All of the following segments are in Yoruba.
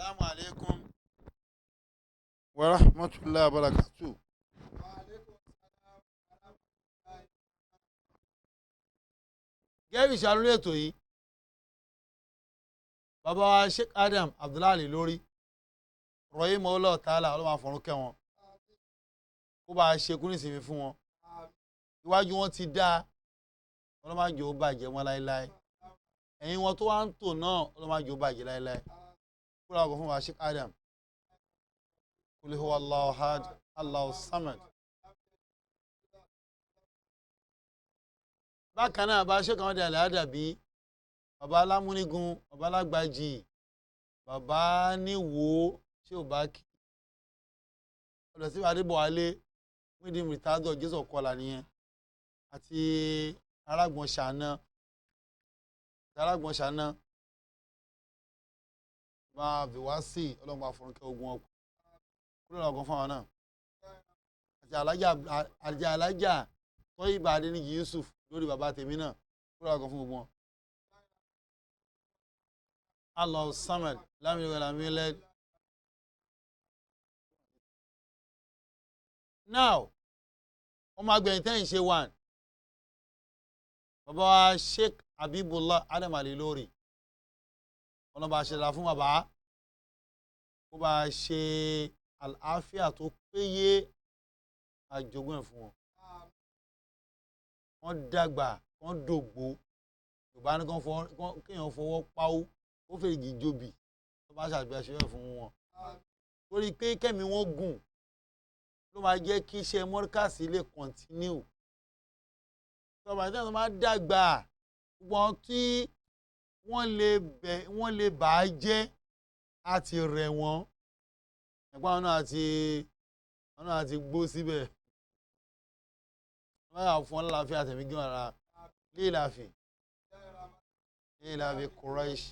Assalamu alaikum wa rahmatullahi wa barakatuh. Gẹ́gẹ́ bí ìṣàlórí ètò yìí, bàbá wa Sheikh Adam Abdullahi lórí rọ̀yìn mọ́lá tààlà, ọlọ́mọ àfọ̀rún kẹ́ wọn, kó bá a ṣe kú nísìnyí fún wọn. Iwájú wọn ti dá, ọlọ́mọ àjò ó bàjẹ́ wọn láéláé. Ẹ̀yìn wọn tó wá ń tò náà, ọlọ́mọ àjò ó bàjẹ́ láéláé. Kúrò àgọ́ fún wa Sheikh Adam. Kul huwa Allahu ahad, Allahu samad. Bákan náà, bá Sheikh Ahmad Al-Adabi, bàbá alámúnigun, bàbá alágbàjì, bàbá níwò tí ò bá kí ọ̀dọ̀ sí Adébọ̀wálé Muideen Murtado Jésù ọ̀kọlà nìyẹn, àti arágbọ̀n ṣàná, arágbọ̀n ṣàná bá bíwá sí ọlọ́mọ àfọ̀rúnkẹ́ ogun ọkọ̀ kúrò lọ́gán fún àwọn náà, àti alájà, àti alájà Tọ́yìnbá Adéníjì Yusuf lórí bàbá tèmi náà, kúrò lọ́gán fún gbogbo wọn. Allahu Samad, lam yalid walam yulad. Now, ọmọ agbẹ̀yìn tẹ́yìn ṣe one, bàbá wa Sheikh Habibullah Adam Al-Ilory, ọlọ́ba ṣẹlá fún bàbá, kó bá ṣe àlàáfíà tó péye àjogún ẹ̀ fún wọn. Wọ́n dàgbà, wọ́n dògbó. Yorùbá ní kéèyàn fọwọ́ pawó ó fèrèjì jobi tó bá ṣàgbéṣe ẹ̀ fún wọn, torí pé kẹ́mi wọn gùn ló máa jẹ́ kí iṣẹ́ mọ́ríkàsì lè continue. Tọ́ba ìtàn tó máa dàgbà, wọn tí wọ́n lè bẹ̀, wọ́n lè bà á jẹ́, á ti rẹ̀ wọ́n. Ẹ̀gbọ́n àwọn náà ti, àwọn náà ti gbó síbẹ̀. Wọ́n yà fún wọn lálàáfíà tẹ̀mí gíwọ̀n ara lílàáfì lílàáfì Quraish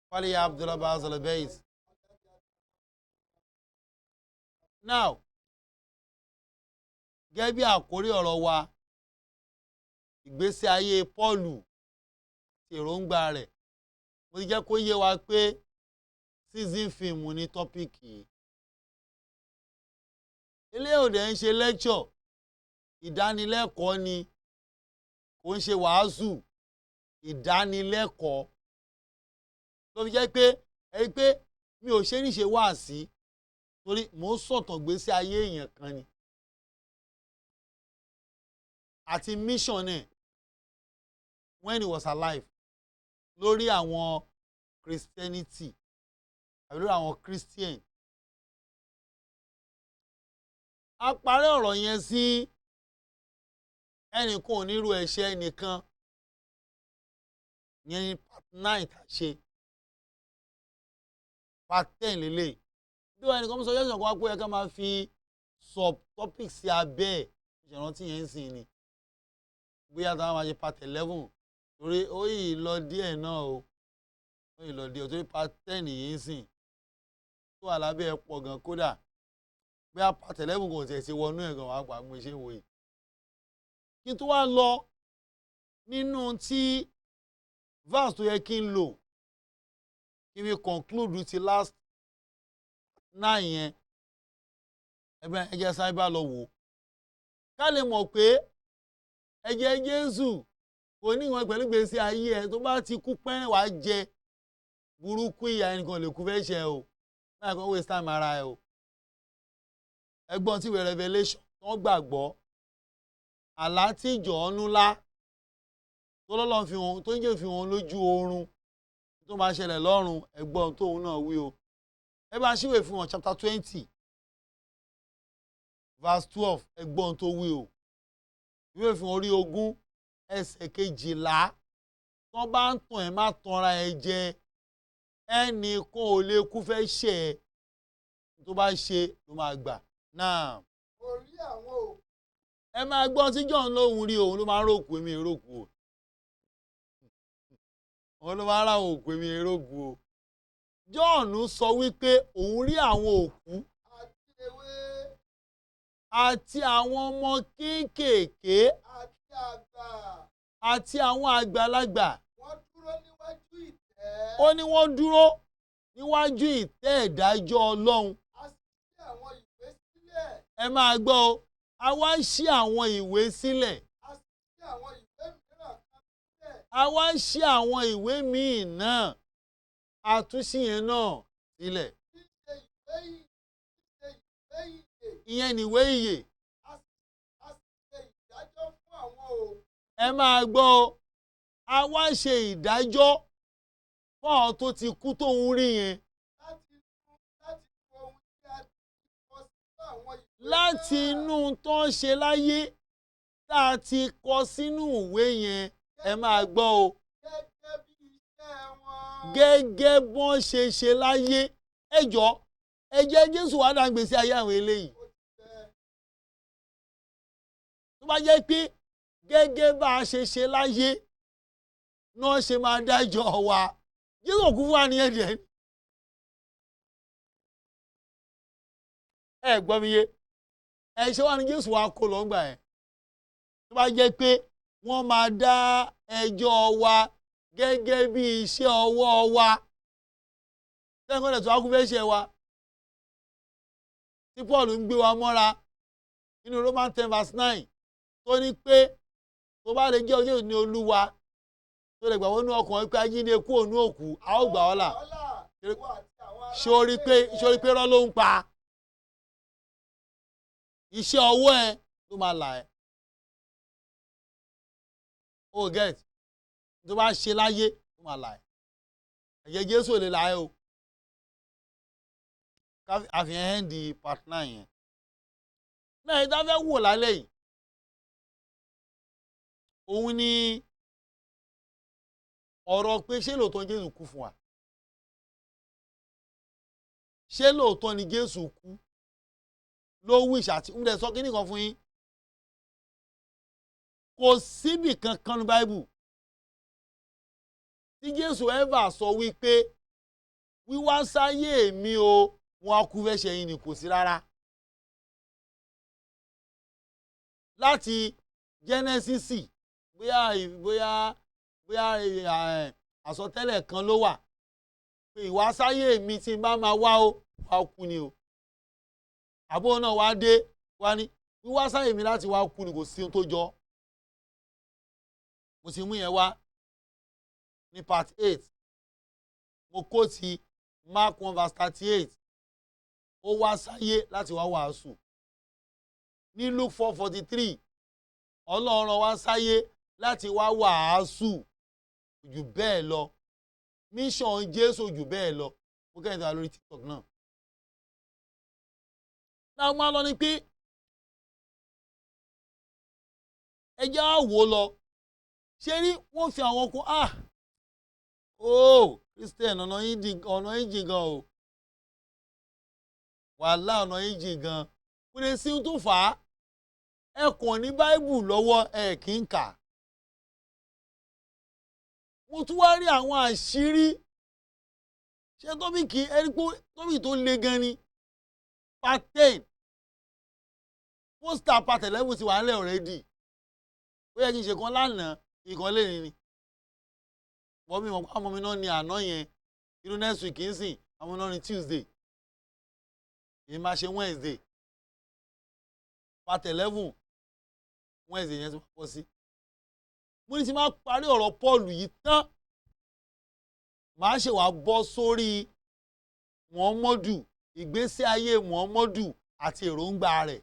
fali Abdullah bazal bayt. Now, gẹ́gẹ́ bí àkórí ọ̀rọ̀ wa, ìgbésí ayé Pọ́ọ̀lù ti èròǹgbà rẹ̀, mo ti jẹ́ kó yé wa pé season film ní topic yìí. Eléyìí ò dẹ̀ ń ṣe lecture, ìdánilẹ́kọ̀ọ́ ni, kò ń ṣe wàásù, ìdánilẹ́kọ̀ọ́ ló fi jẹ́ pé ẹ̀rí pé mi ò ṣe ní ṣe wáàsí, torí mò ń sọ̀tàn gbésí ayé èèyàn kan ni àti mission ẹ̀ when he was alive lórí àwọn Christianity àbí lórí àwọn Christian. A parí ọ̀rọ̀ yẹn sí ẹnìkan ò ní ru ẹ̀ṣẹ̀ ẹnìkan yẹn ní part 9 tá a ṣe, part 10 lélẹ̀ bí wọ́n ẹnìkan sọ yẹ́sàn kan wá pé ẹ ká máa fi sub topic sí abẹ́ ẹ̀. Ìṣèrántí yẹn ń sìn ni bóyá táwọn máa ṣe part 11, torí ó yìí lọ díẹ̀ náà o, ó yìí lọ díẹ̀ torí part 10 yìí ń sìn tó wà lábẹ́ ẹ̀ pọ̀ gan, kódà bóyá part 11 kò tiẹ̀ ṣe wọnú ẹ̀ gan wàá pa mo ṣe wò yìí. Kí n tó wá lọ nínú tí verse tó yẹ kí n lò kí n fi conclude ti last 9 yẹn, ẹgbẹ́ ẹjẹ́ sáré bá lọ wò ó ká lè mọ̀ pé ẹ̀jẹ̀ Jésù kò ní ìwọ̀n pẹ̀lú gbèsè ayé ẹ̀. Tó bá ti kú pẹ́rẹ́, wàá jẹ burúkú ìyá, ẹnìkan lè kú fẹ́ ṣe o, máa kọ́ waste time ara ẹ o. Ẹgbọ́n tí ìwé Revelation tó ń gbàgbọ́, àlá tí Jọ̀ọ́nú lá tó lọ́lọ́ fi hàn, tó ń jẹ́ fi hàn lójú oorun tó máa ṣẹlẹ̀ lọ́run, ẹgbọ́n tóun náà wí o. Ẹ bá ṣíwèé fún wọn chapter 20 verse 12, ẹgbọ́n tó wí o. Ìwé fún orí 20 ẹsẹ̀ 12. Tó bá ń tàn ẹ́, má tanra ẹ jẹ, ẹnì kan ò lè kú fẹ́ ṣe ẹ, tó bá ṣe ló máa gbà náà. Orí àwọn òkú. Ẹ máa gbọ́ tí John lóhùn rí, òun ló máa ń ròkù, èmi èròkù o. Òun ló máa ń ráwọn òkú, èmi èròkù o. John sọ wípé òun rí àwọn òkú àti ewé àti àwọn ọmọ kéékèèké àti àgbà àti àwọn àgbàlagbà wọ́n dúró níwájú ìtẹ́. ìtẹ́. Ó ní wọ́n dúró níwájú ìtẹ́ ìdájọ́ Ọlọ́run. A sì ṣí àwọn ìwé sílẹ̀. Ẹ máa gbọ́ o, a wá ṣí àwọn ìwé sílẹ̀. A sì ṣí àwọn ìwé mìíràn kan sílẹ̀. A wá ṣí àwọn ìwé míì náà, a tún ṣí yẹn náà sílẹ̀. Tí í ṣe ìwé ìyè, tí í ṣe ìwé ìyè. Ìyẹn nìwé ìyè. A sì ṣe ìdájọ́ fún àwọn òkú. Ẹ máa gbọ́ o, a wá ṣe ìdájọ́ fún àwọn tó ti kú tóun rí yẹn. Láti inú ohun tí a ti kọ sínú àwọn ìwé Láti náà. inú tó ń ṣe láyé tá a ti kọ sínú ìwé yẹn. Ẹ máa gbọ́ o. Gẹ́gẹ́ bí iṣẹ́ wọn. Gẹ́gẹ́ bọ́n ṣe ṣe láyé. Ẹ jọ, ẹ jẹ́ Jésù wá dá gbèsè ayé àwọn eléyìí. Ó ti bẹ́ẹ̀. Tó bá jẹ́ pé gẹ́gẹ́ bá a ṣe ṣe láyé náà ṣe máa dájọ́ wa, Jésù kú fún wa nìyẹn díẹ̀. Ẹ gbọ́ mi yé? Ẹ ṣe wá ní Jésù wa kó lọ́ngbà yẹn. Tó bá jẹ́ pé wọ́n máa dá ẹjọ́ wa gẹ́gẹ́ bí iṣẹ́ ọwọ́ wa, sẹ́yìn kọ́lẹ̀ tó wá kú fẹ́ ṣe wa tí Paul ń gbé wa mọ́ra nínú Romans 10 verse 9, tó ní pé tó bá lè jẹ́ ojú ní Olúwa, tó lè gbàgbọ́ nínú ọkàn pé ajínigbé kú òun òkú, a ó gbà ọ́ là. Sórí pé rọ́ ló ń pa? Iṣẹ́ ọwọ́ ẹ ló máa là ẹ́ o. Get tó bá ṣe láyé ló máa là ẹ́. Ẹ̀jẹ̀ Jésù ò lè là ẹ́ o. Àfihàn end part 9 yẹn náà. Ìta fẹ́ wò lálẹ́ yìí, òun ni ọ̀rọ̀ pé ṣé lóòótọ́ Jésù kú fún wa? Ṣé lóòótọ́ ni Jésù kú ló wíṣ àti ń dẹ̀ sọ kí nìkan fún yín? Kò síbì kankan ní Báíbù tí Jésù ever sọ wípé wíwá sáyé mi o, wọn á kú fẹ́ ṣe yín ni. Kò sí rárá. Láti Genesis, bóyá àsọtẹ́lẹ̀ kan ló wà pé ìwásáyé mi tí n bá máa wá o, wá kú ni o. Àbúrò náà wá dé wá ní wíwásáyé mi láti wá kú ni, kò sí ohun tó jọ. Mo ti mú yẹn wá ní part 8. Mo kó ti Mark 1 verse 38, ó wá sáyé láti wá wàásù. Ní Luke 4:43, Ọlọ́run wá sáyé láti wá wàásù. Jù bẹ́ẹ̀ lọ, mission Jésù jù bẹ́ẹ̀ lọ. Mo kẹ́yìn tó wà lórí TikTok náà. Náà máa lọ ni pé ẹ jẹ́ á wò lọ. Ṣé rí wọ́n fi àwọn kan, oh, Christian, ọ̀nà yín jìn gan o, wàhálà, ọ̀nà yín jìn gan. Kò lè sí ohun tó fà á. Ẹ kàn ní Báíbù lọ́wọ́, ẹ kì í kà. Mo tún wá rí àwọn àṣírí. Ṣé topic ẹni pé topic tó le gan ni part 10. Poster part 11 ti wà nílẹ̀ already. Ó yẹ kí n ṣe kan lánàá, ìkan lè ní ni wọ́n mi mọ̀ pé àwọn ọmọ mi náà ní àná yẹn. Inú next week ń sìn, àwọn náà ní Tuesday, èyí máa ṣe Wednesday. Part 11, Wednesday yẹn ti máa pọ̀ sí. Mo ní ti máa parí ọ̀rọ̀ Paul yìí tán, màá ṣe wàá bọ́ sórí Muhammadu, ìgbésí ayé Muhammadu àti èròǹgbà rẹ̀.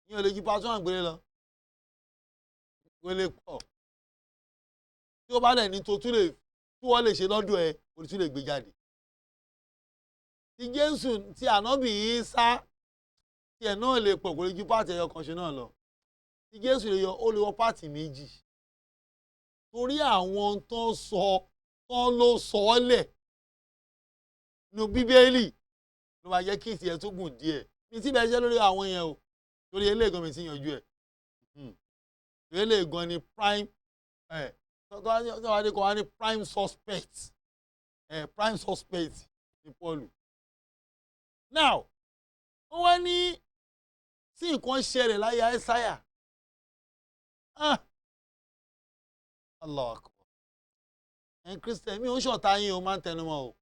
Ní o lè jí pásítọ̀ àgbélé lọ, kó lè pọ̀. Tí ó bá dẹ̀ ní tó tún lè tí wọ́n lè ṣe lọ́dọ̀ ẹ, o tún lè gbé jáde. Ti Jésù, ti ànábì Ìsá tiẹ̀ náà lè pọ̀, kò lè ju part ẹyọ kan ṣe náà lọ. Ti Jésù lè yọ, ó lè wọ part méjì, torí àwọn tó ń sọ tó ló sọ ọ́ lẹ̀ nínú Bíbélì ló máa jẹ́ kí ìtìyẹ tó gùn díẹ̀ ní tí bẹ́ẹ̀ ṣe lórí àwọn yẹn o. Torí eléyìí gan mi ti yanjú ẹ̀, torí eléyìí gan ni prime ẹ̀ tó wá dé kọ́ wá ní prime suspect ẹ̀, prime suspect ní Paul. Now, wọ́n wá ní tí nǹkan ṣẹlẹ̀ láyé Aísáyà. Ah, Allah akbar. Ẹ̀yin Christian, mi ò ń ṣọ̀tá yín o, máa ń tẹnumọ́ o.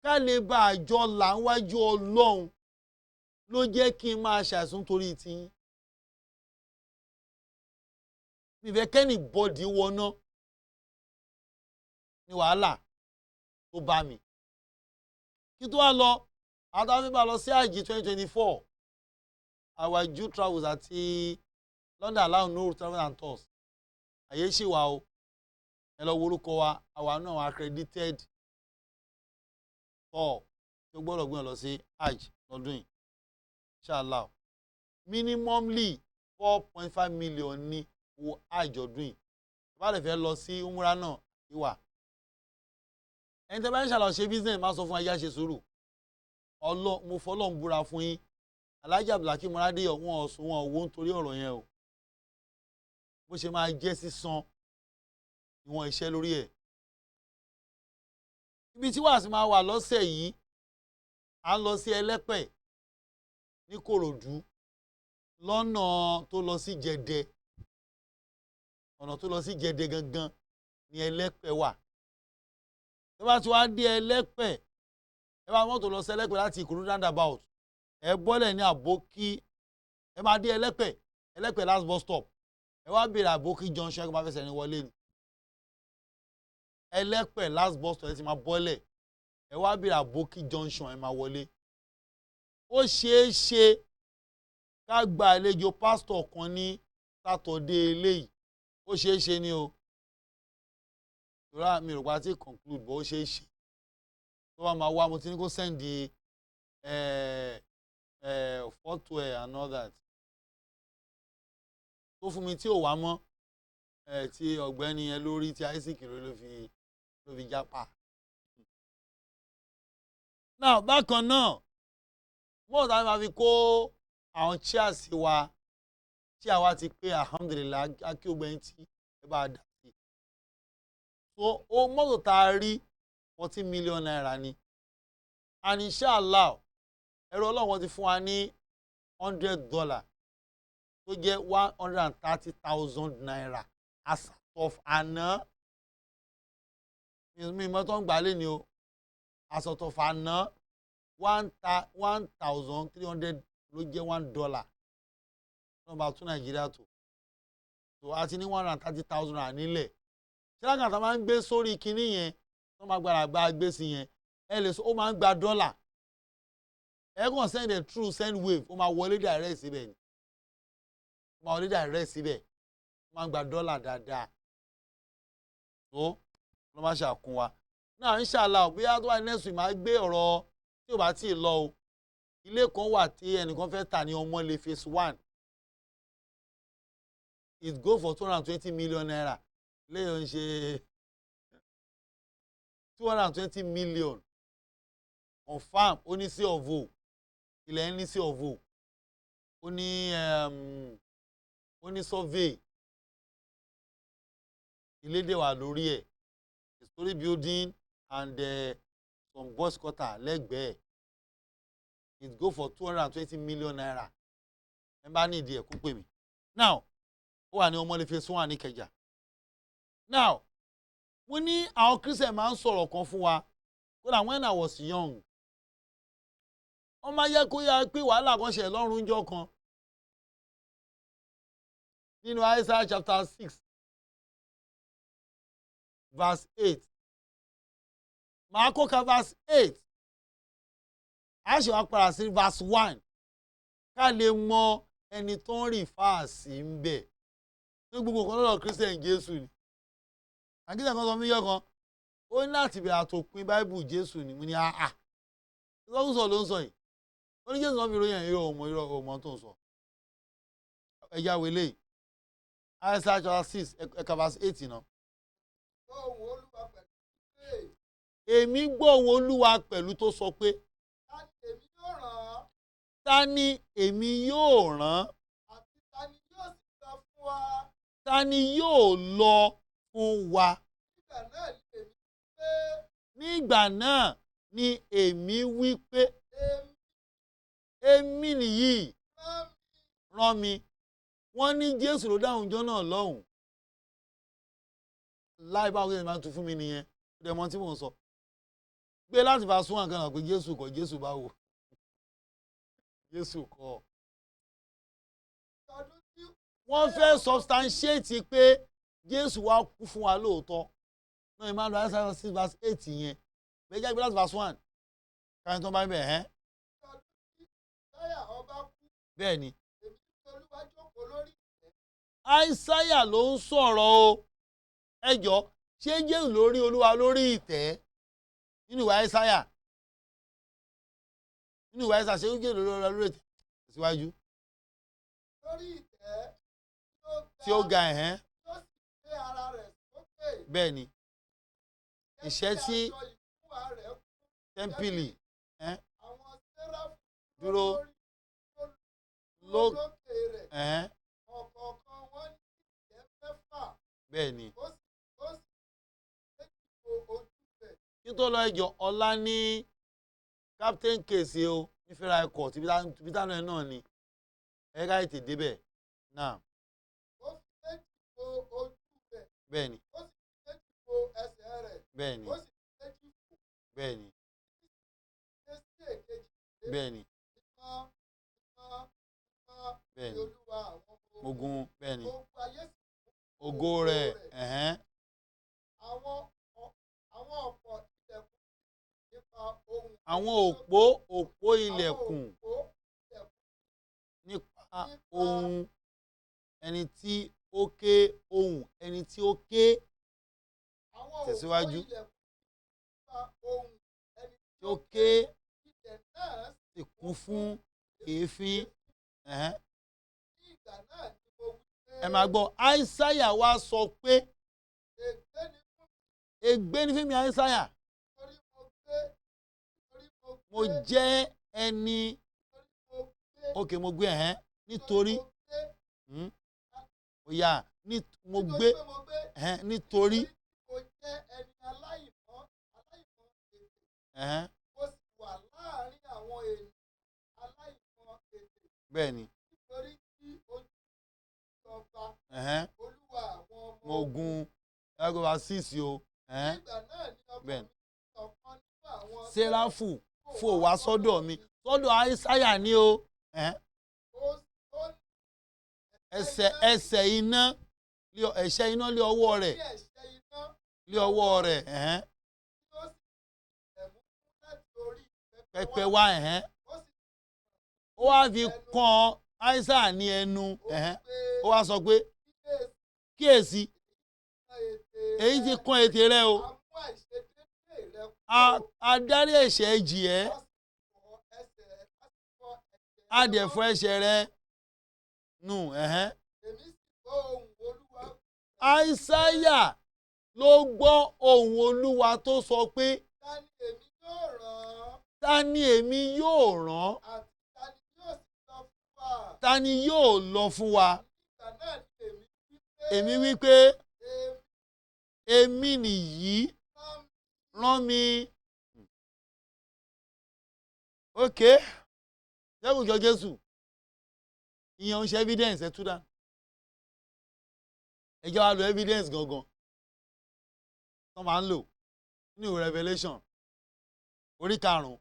Ká lè bá àjọ là ń wájú Ọlọ́run ló jẹ́ kí n máa ṣàìsùn torí tiyín. Mi fẹ́ kẹ́ni bọ́dì wọná ní wàhálà tó bá mi. Kí tó wá lọ, àwọn tó wá fi bá lọ sí àjì 2024, our Jew Travels àti London Allow No Travel and Tours, àyè ṣì wà o. Ẹ lọ wo orúkọ wa, àwa náà accredited tour tó gbọ́dọ̀ gbìyànjú lọ sí hajj lọ́dún yìí, inshallah. Minimumly 4.5 million ní owó hajj ọdún yìí. Bá lè fẹ́ lọ sí umrah náà ìwà ẹni tẹ́ bá ń ṣàlọ́ ṣe business, máa sọ fún ayé ṣe sùúrù. Ọlọ́ mo fọlọ́ ń búra fún yín, Alhaji Abdulhakeem Moradeyo, wọn ò sùn, wọn ò wó nítorí ọ̀rọ̀ yẹn o. Bó ṣe máa jẹ́ sísan ìwọ̀n iṣẹ́ lórí ẹ̀. Ibi tí wàá sì máa wà lọ́sẹ̀ yìí, à ń lọ sí Ẹlẹ́pẹ̀ ní Kòròdú, lọ́nà tó lọ sí Jẹ̀dẹ. Ọ̀nà tó lọ sí Jẹ̀dẹ gangan ní Ẹlẹ́pẹ̀ wà. Tó bá ti wá dé Ẹlẹ́pẹ̀, ẹ bá mọ́tò lọ sí Ẹlẹ́pẹ̀ láti Ìkòròdú roundabout, ẹ bọ́lẹ̀ ní Àbókí, ẹ máa dé Ẹlẹ́pẹ̀, Ẹlẹ́pẹ̀ last bus stop, ẹ wá béèrè Àbókí junction, ẹ kó máa fẹsẹ̀ ní wọlé ni. Ẹlẹ́pẹ̀ last bus stop, ẹ ti máa bọ́lẹ̀, ẹ wá béèrè Àbókí junction, ẹ máa wọlé. Ó ṣeé ṣe ká gba àlejò pásítọ̀ kan ní Saturday eléyìí. Ó ṣeé ṣe ni o, ìrora mi rò pa ti conclude bó. Ó ṣeé ṣe tó bá máa wá, mo ti ní kó send fọ́tò ẹ̀ and all that tó fún mi tí ò wá mọ́ ẹ̀ tí ọ̀gbẹ́ni yẹn lórí tí Isaac ló fi jápa. Now, bákan náà, mọ́ọ̀tà tá a máa fi kó àwọn chairs wa tí àwa ti pé, alhamdulillahi, akíọgbẹ́yìn tí ẹ bá dà sí. So ó mọ́tò tá a rí, ₦40 million ni, and inshallah, ẹ̀rọ Ọlọ́run ti fún wa ní $100 tó jẹ́ ₦130,000 as of àná. Mi mọ́tò ń gbà lé ní o. As of àná, 1,300 ló jẹ́ $1. Wọ́n bá tún Nàìjíríà tó so a ti ní ₦130,000 nílẹ̀. Ṣíláńkà tó máa ń gbé sórí kinní yẹn, tó máa gbára gba gbé sí yẹn, ẹ lè sọ ó máa ń gba dọ́là. Ẹ kàn send it through Sendwave, ó máa wọlé direct síbẹ̀ ni. Ó máa wọlé direct síbẹ̀. Ó máa ń gba dọ́là dáadáa. Tó ló máa ṣàkún wa náà, inshallah, bóyá tó wà ní next week, máa gbé ọ̀rọ̀ tí ò bá tí ì lọ o. Ilé kan wà tí ẹnìkan fẹ́ tà ní Ọmọlé Phase 1. It go for ₦220 million. Léyìn ń ṣe 220 million confam. Ó ní C of O, ilẹ̀ ń ní C of O, ó ní survey, ilé dẹ̀ wà lórí ẹ̀, story building and some boys quarter lẹ́gbẹ̀ẹ́. It go for ₦220 million. Ẹ bá ní ìdí ẹ̀, kó pè mí. Now, ó wà ní Ọmọlé Phase 1 ní Ìkẹjà. Now, mo ní àwọn Christian máa ń sọ̀rọ̀ kan fún wa. Kódà when I was young, wọ́n máa yẹ kó yá pé wàhálà kan ṣẹlẹ̀ lọ́run jọ́ kan nínú Isaiah chapter 6 verse 8. Màá kó ka verse 8, a ṣe wá padà sí verse 1 ká lè mọ ẹni tó ń rìn fáàsì ń bẹ̀. Ní gbogbo nǹkan lọ́dọ̀ Christian, Jésù ni. Àkíyèsí kan sọ fún mi yọ kan, ó ní láti bẹ̀rẹ̀ àtòpin Báíbù, Jésù ni. Mo ní àà, ìsọkúsọ ló ń sọ yìí. Ó ní Jésù náà fi ròyìn irọ́ ọmọ irọ́ ọmọ tó ń sọ. Ẹ̀yà wẹlé Isaiah chapter 6, ẹ̀ka verse 8 náà. Ohùn Olúwa pẹ̀lú pé, Èmi gbọ́ ohùn Olúwa pẹ̀lú tó sọ pé, Ta ni èmi yóò rán? Ta ni èmi yóò rán? Àti ta ni yóò sì lọ fún wa? Ta ni yóò lọ fún wa? Nígbà náà ni èmi wí pé, Nígbà náà ni èmi wí pé, Èmi, èmi nìyí, rán mi. Rán mi. Wọ́n ní Jésù ló dáhùn jọ́ náà lọ́hùn. Láì báwo ni máa ń tu fún mi nìyẹn. Ó dẹ̀ mọ tí mò ń sọ. Gbé láti verse 1 kan náà pé Jésù kọ́. Jésù báwo? Jésù kọ́. Ọdún tí Wọ́n fẹ́ substantiate pé Jésù wá kú fún wa lóòótọ́ náà. Ẹ máa lọ Isaiah 6 verse 8 yẹn. Bẹ́ẹ̀ jẹ́ gbé láti verse 1 káyọ̀ tó ń bá ń bẹ̀ ẹ́. Ọdún tí Úsáyà ọba kú, Bẹ́ẹ̀ ni. èmi rí Olúwa jókòó lórí ìtẹ́. Aísáyà ló ń sọ̀rọ̀ o. Ẹ jọ, ṣé Jésù lórí Olúwa lórí ìtẹ́ nínú ìwé Aísáyà? Nínú ìwé Aísáyà, ṣé Jésù lórí Olúwa lórí ìtẹ́ síwájú? Lórí ìtẹ́ Tí ó ga, ẹ̀hẹ́n. Tí ó sì gbé ara rẹ̀ sókè. Bẹ́ẹ̀ ni. Jẹ́ Ìṣẹ́ kí tí aṣọ ìgúnwà rẹ̀ kún tẹ́ḿpìlì ẹ́n. Àwọn séráfù Dúró lórí ló lókè rẹ̀. Ẹ̀hẹ́n. Ọ̀kọ̀ọ̀kan wọn ní ìyẹ́ mẹ́fà. Bẹ́ẹ̀ ni. Ó sì méjì bo ojú rẹ̀. Kí tó lọ, ẹjọ́, ọ̀la ní captain case o ní federal court, ibi táwọn ẹ̀ náà ni ẹ ká ètè débẹ̀ náà. Ó fi méjì bo ojú rẹ̀. Bẹ́ẹ̀ ni. Ó sì fi méjì bo ẹsẹ̀ rẹ̀. Bẹ́ẹ̀ ni. Ó sì fi méjì fò Bẹ́ẹ̀ ni. dé sí èkejì pé, Bẹ́ẹ̀ ni. "Mímọ́, mímọ́, mímọ́ Bẹ́ẹ̀ ni ni. Olúwa àwọn ọmọ Ogun, bẹ́ẹ̀ ni. Gbogbo ayé sì kún Ògo rẹ̀, ẹ̀hẹ́n. Àwọn ọ̀pọ̀ ilẹ̀kùn nípa ohùn Àwọn òpó ilẹ̀kùn àwọn òpó ilẹ̀kùn nípa ohùn ẹni tí ó ké, ohùn ẹni tí ó ké. Àwọn òpó Tẹ̀síwájú. ilẹ̀kùn nípa ohùn ẹni Tí ó ké Ilẹ̀ náà sì kún fún èéfín, ẹ̀hẹ́n. Ní ìgbà náà ni mo wí pé, Ẹ máa gbọ́, Aísáyà wá sọ pé, "Ègbé ni fún "Ègbé ní fún mi, Aísáyà, mi, nítorí mo mo gbé jẹ́ ẹni nítorí mo gbé òkè, mo gbé, ẹ̀hẹ́n, nítorí mo gbé ó yá ní mo nítorí gbé pé mo gbé ẹ̀hẹ́n, nítorí mo jẹ́ ẹni aláìmọ́ ètè, ẹ̀hẹ́n. mo sì wà láàrin àwọn ènìyàn aláìmọ́ ètè, Bẹ́ẹ̀ ni. nítorí tí ojú mi ọba, Ẹ̀hẹ́n. Olúwa àwọn ọmọ Mo gun ẹgbẹ́ wa six o, ẹ̀hẹ́n. Nígbà náà ni ọkàn Bẹ́ẹ̀ mi sí ọ̀kan nínú àwọn Séráfù fò wá sọ́dọ̀ mi, sọ́dọ̀ Aísáyà ní o, ẹ̀hẹ́n. Ó ní Ẹsẹ̀ iná ẹ̀ṣẹ́ iná lé ọwọ́ rẹ̀ ní ẹ̀ṣẹ́ iná lé ọwọ́ rẹ̀, ẹ̀hẹ́n. tí ó sì ẹ̀mú fún láti orí Pẹpẹ wá, ẹ̀hẹ́n. Ó sì Ó wá fi kan Aísáyà ní ẹnu, ó ẹ̀hẹ́n. wí pé, Ó wá sọ pé, "Kíyèsí, "Kíyèsí, ètè èyí ti rẹ, kan ètè rẹ o. A mú àìṣedéédéé rẹ A kúrò, a dárí ẹ̀ṣẹ̀ jì ẹ́, a sì fọ ẹsẹ̀ a sì fọ ẹ̀ṣẹ̀ a rẹ dẹ̀ mọ́." fọ ẹ̀ṣẹ̀ rẹ nù, ẹ̀hẹ́n. Èmi sì gbọ́ ohùn Olúwa. Aísáyà ló gbọ́ ohùn Olúwa tó sọ pé, "Ta ni èmi yóò rán, "Ta ni èmi yóò rán, àti ta ni yóò sì lọ fún wa?" Ta ni yóò lọ fún wa?" Nígbà náà ni èmi wí pé, Èmi wí pé, "Èmi, "Èmi nìyí, rán mi." rán mi." Ok, jẹ́kùn jọ Jésù, ìyẹn ń ṣe evidence. Ẹ tú dá, ẹ jẹ́ wá lo evidence gangan tó máa ń lò nínú ìwé Revelation orí 5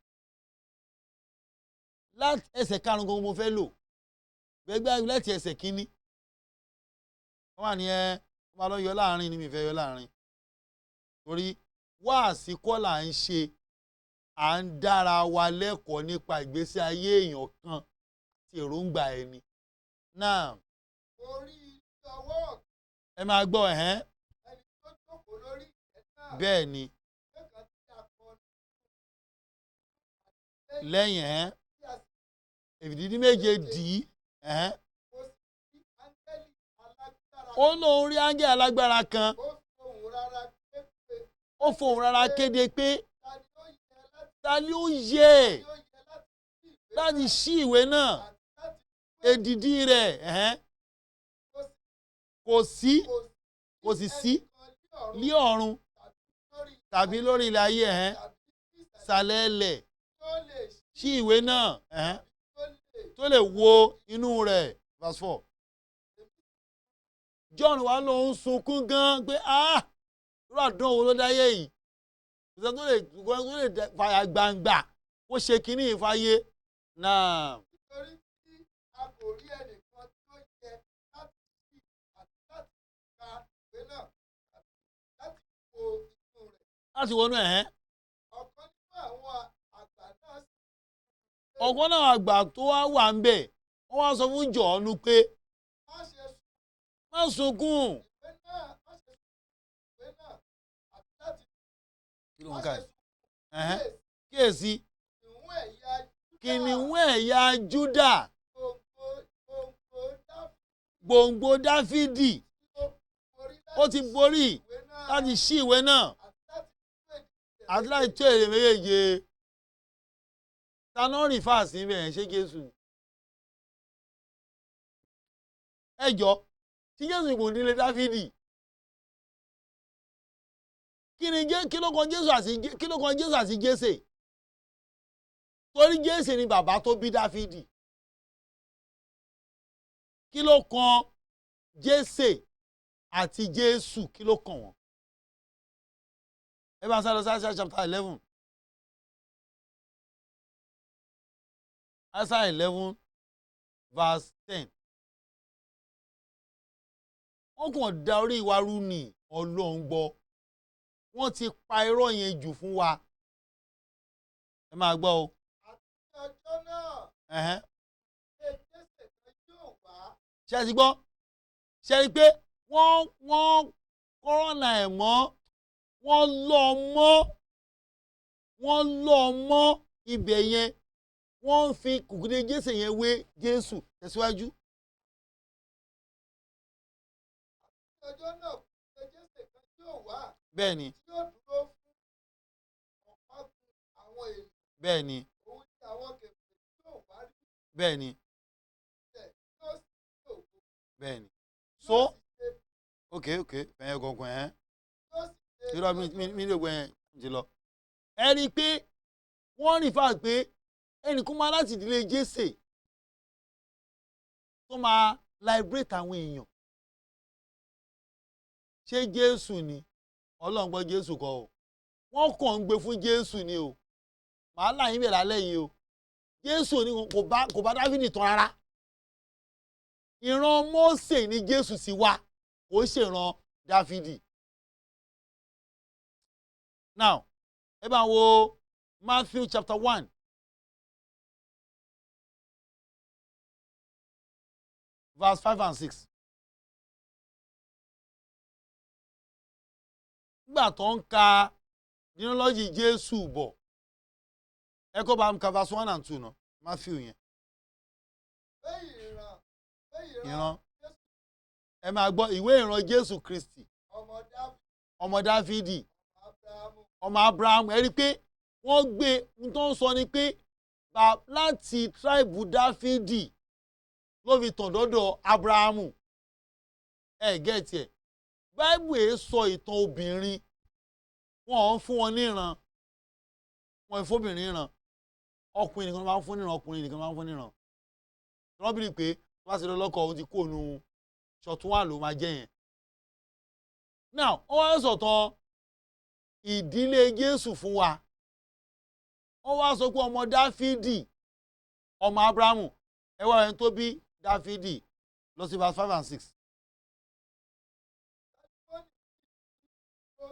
láti ẹsẹ̀ 5 gangan mo fẹ́ lò gbẹgbẹ́. Láti ẹsẹ̀ 1, wọ́n wà ní ẹ wọ́n máa lọ yọ láàrin ní mi fẹ́ yọ láàrin, torí wáàsí kọ́ là ń ṣe, à ń dára wa lẹ́kọ̀ọ́ nípa ìgbésí ayé èèyàn kan àti èròǹgbà ẹni náà. Mo rí i ní ọwọ́ ọ̀tún Ẹ máa gbọ́, ẹ̀hẹ́n. ẹni tó jókòó lórí ìtẹ́ náà Bẹ́ẹ̀ ni. ìwé kan tí a kọ Lẹ́yìn, ẹ̀hẹ́n. tí a sì Èdìdí méje dì í, ẹ̀hẹ́n. Mo sì rí áńgẹ́lì alágbára Ó lóun rí áńgẹ́ alágbára kan. Ó fi ohùn rara ké pé, Ó fohùn rara kéde pé, "Ta ni ó yẹ láti "Ta ni ó yẹ ta ni ó yẹ láti ṣí ìwé láti náà ṣí ìwé náà, àti láti tú èdìdí rẹ̀?" Ẹ̀hẹ́n. Kò sí Kò sí, kò sì sí ẹnìkan ní ní ọ̀run ọ̀run tàbí lórí ilẹ̀ ayé, ẹ̀hẹ́n, tàbí ní ìsàlẹ̀ sàlẹ̀ ilẹ̀ tí ó lè ṣí ṣí ìwé náà, ẹ̀hẹ́n, tàbí tí ó lè tó lè wo inú rẹ̀. Verse 4, John wá lòun sunkún gan pé, ah. Irú àdánwò ló dáyé yìí? Kò sẹ́ni tó lè fàyà gbangba kó ṣe kínní ìfàyè náà. Nítorí tí a kò rí ẹnìkan tí ó yẹ láti ṣí àti láti ka ìwé náà tàbí láti wo inú rẹ̀. Láti wọnú ẹ̀ ẹ́. Ọ̀kan nínú àwọn àgbà náà sì Ọ̀kan náà àgbà tó wá wà ń bẹ̀, wọ́n wá sọ fún Jọ̀ọ́nù pé, má ṣe sùn má sunkún. Ìwé náà, má ṣe sùn ìwé náà àti láti Kí ló má ń kà ṣe yìí? sùn. Ẹ̀hẹ́n. Kíyèsí, Kìnìún ẹ̀yà Júdà, kìnìún ẹ̀yà Júdà, gbòǹgbò Dáfídì, gbòǹgbò Dáfídì, tí ó borí ó ti borí ìwé náà láti ṣí ìwé náà àti láti tú èdìdì rẹ̀ àti láti tú èdìdì méjèèje. Ta ló ń refer sí bẹ́ẹ̀? Ṣé Jésù? Ẹ jọ, tí Jésù kò nílé Dáfídì, kí ni kí ló kan Jésù àti kí ló kan Jésù àti Jésè? Torí Jésè ni bàbá tó bí Dáfídì. Kí ló kan Jésè àti Jésù? Kí ló kàn wọ́n? Ẹ bá sáré sáré chapter 11, Isaiah 11 verse 10. Wọ́n kàn da orí wa rú ni. Ọlọ́run gbọ́, wọ́n ti pa irọ́ yẹn jù fún wa. Ẹ máa gbọ́ o. Àti ní ọjọ́ náà, ilé Jésè kan yóò wá. Ṣé ẹ ti gbọ́? Ṣe rí i pé wọ́n kọ́rọ́nà ẹ̀ mọ́, wọ́n lọ́ mọ́, wọ́n lọ́ mọ́ ibẹ̀ yẹn, wọ́n ń fi kùkùdé Jésè yẹn wé Jésù. Tẹ̀síwájú. Ní ọjọ́ náà, ilé Jésè kan yóò wá tí yóò dúró fún ọ̀págun àwọn ènìyàn. Òun ni àwọn kèfèrí yóò wá rí rẹ̀, yóò sì ní ògo. Bẹ́ẹ̀ ni. So Yóò sì ṣe Ok, fẹ̀yẹ̀ gangan ẹ̀. Yóò sì ṣe Irọ́, mi lè gbọ́ yẹn ti lọ. Ẹ rí i pé wọ́n rí fáà pé ẹnìkan máa láti ìdílé Jésè tó máa liberate àwọn èèyàn. Ṣé Jésù ni? Ọlọ́run gbọ́, Jésù kọ́ o. Wọ́n kàn ń gbé fún Jésù ni o. Màá là yín bẹ̀ lálẹ́ yìí o. Jésù ni kò bá Dáfídì tán rárá. Ìran Mósè ni Jésù sì wá, kò ṣèran Dáfídì. Now, ẹ bá wo Matthew chapter 1 verse 5 and 6. Nígbà tó ń ka genealogy Jésù bọ̀, ẹ kó bá ń ka verse 1 and 2 náà, Matthew yẹn. Pé ìran pé ìran Ìran. Jésù, Ẹ máa gbọ́, ìwé ìran Jésù Kristi, ọmọ Dáfídì, ọmọ Dáfídì, Ábúráhámù. ọmọ Abraham. Ẹ rí i pé wọ́n gbé n tó ń sọ ni pé láti tribe Dáfídì ló fi tàn dọ́dọ̀ Abrahamu. Ẹ get ẹ̀? Báìbù èé sọ ìtàn obìnrin. Wọn ò ń fún wọn níran, wọn ò fóbìnrin níran. Ọkùnrin nìkan ló máa ń fún níran, ọkùnrin nìkan ló máa ń fún níran. Wọ́n bí i pé wọ́n bá ti lọ lọ́kọ, òun ti kó nu ṣọ̀tún wà ló máa jẹ́ yẹn. Now, wọ́n wá sọ̀tàn ìdílé Jésù fún wa. Wọ́n wá sọ pé ọmọ Dáfídì, ọmọ Abrahamu. Ẹ wá ẹni tó bí Dáfídì, lọ sí verse 5 and 6. Wọ́n ní ó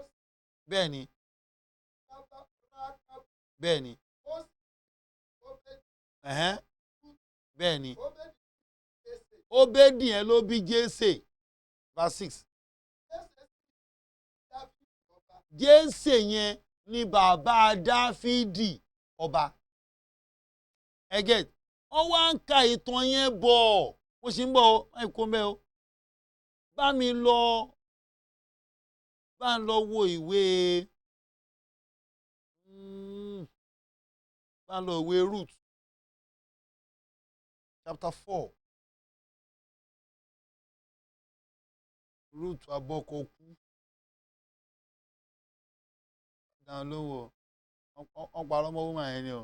sì Rákábù, ó sì Óbédì, Bẹ́ẹ̀ ni. Óbédì Jésè. Óbédì yẹn ló bí Jésè. Verse 6. Jésè sì bí Dáfídì ọba. Jésè yẹn ni bàbá Dáfídì ọba. Ẹgẹ, wọ́n wá ń ka ìtàn yẹn bọ̀. Mo sì ń bọ̀ ọ́, ẹ kó mẹ́ o. Bá mi lọ, bá ń lọ wo ìwé, bá ń lọ ìwé Ruth chapter 4. Ruth abọ́kọ̀kú dáhùn lóhùn o. Wọ́n parọ́ mọ́ woman yẹn ni o.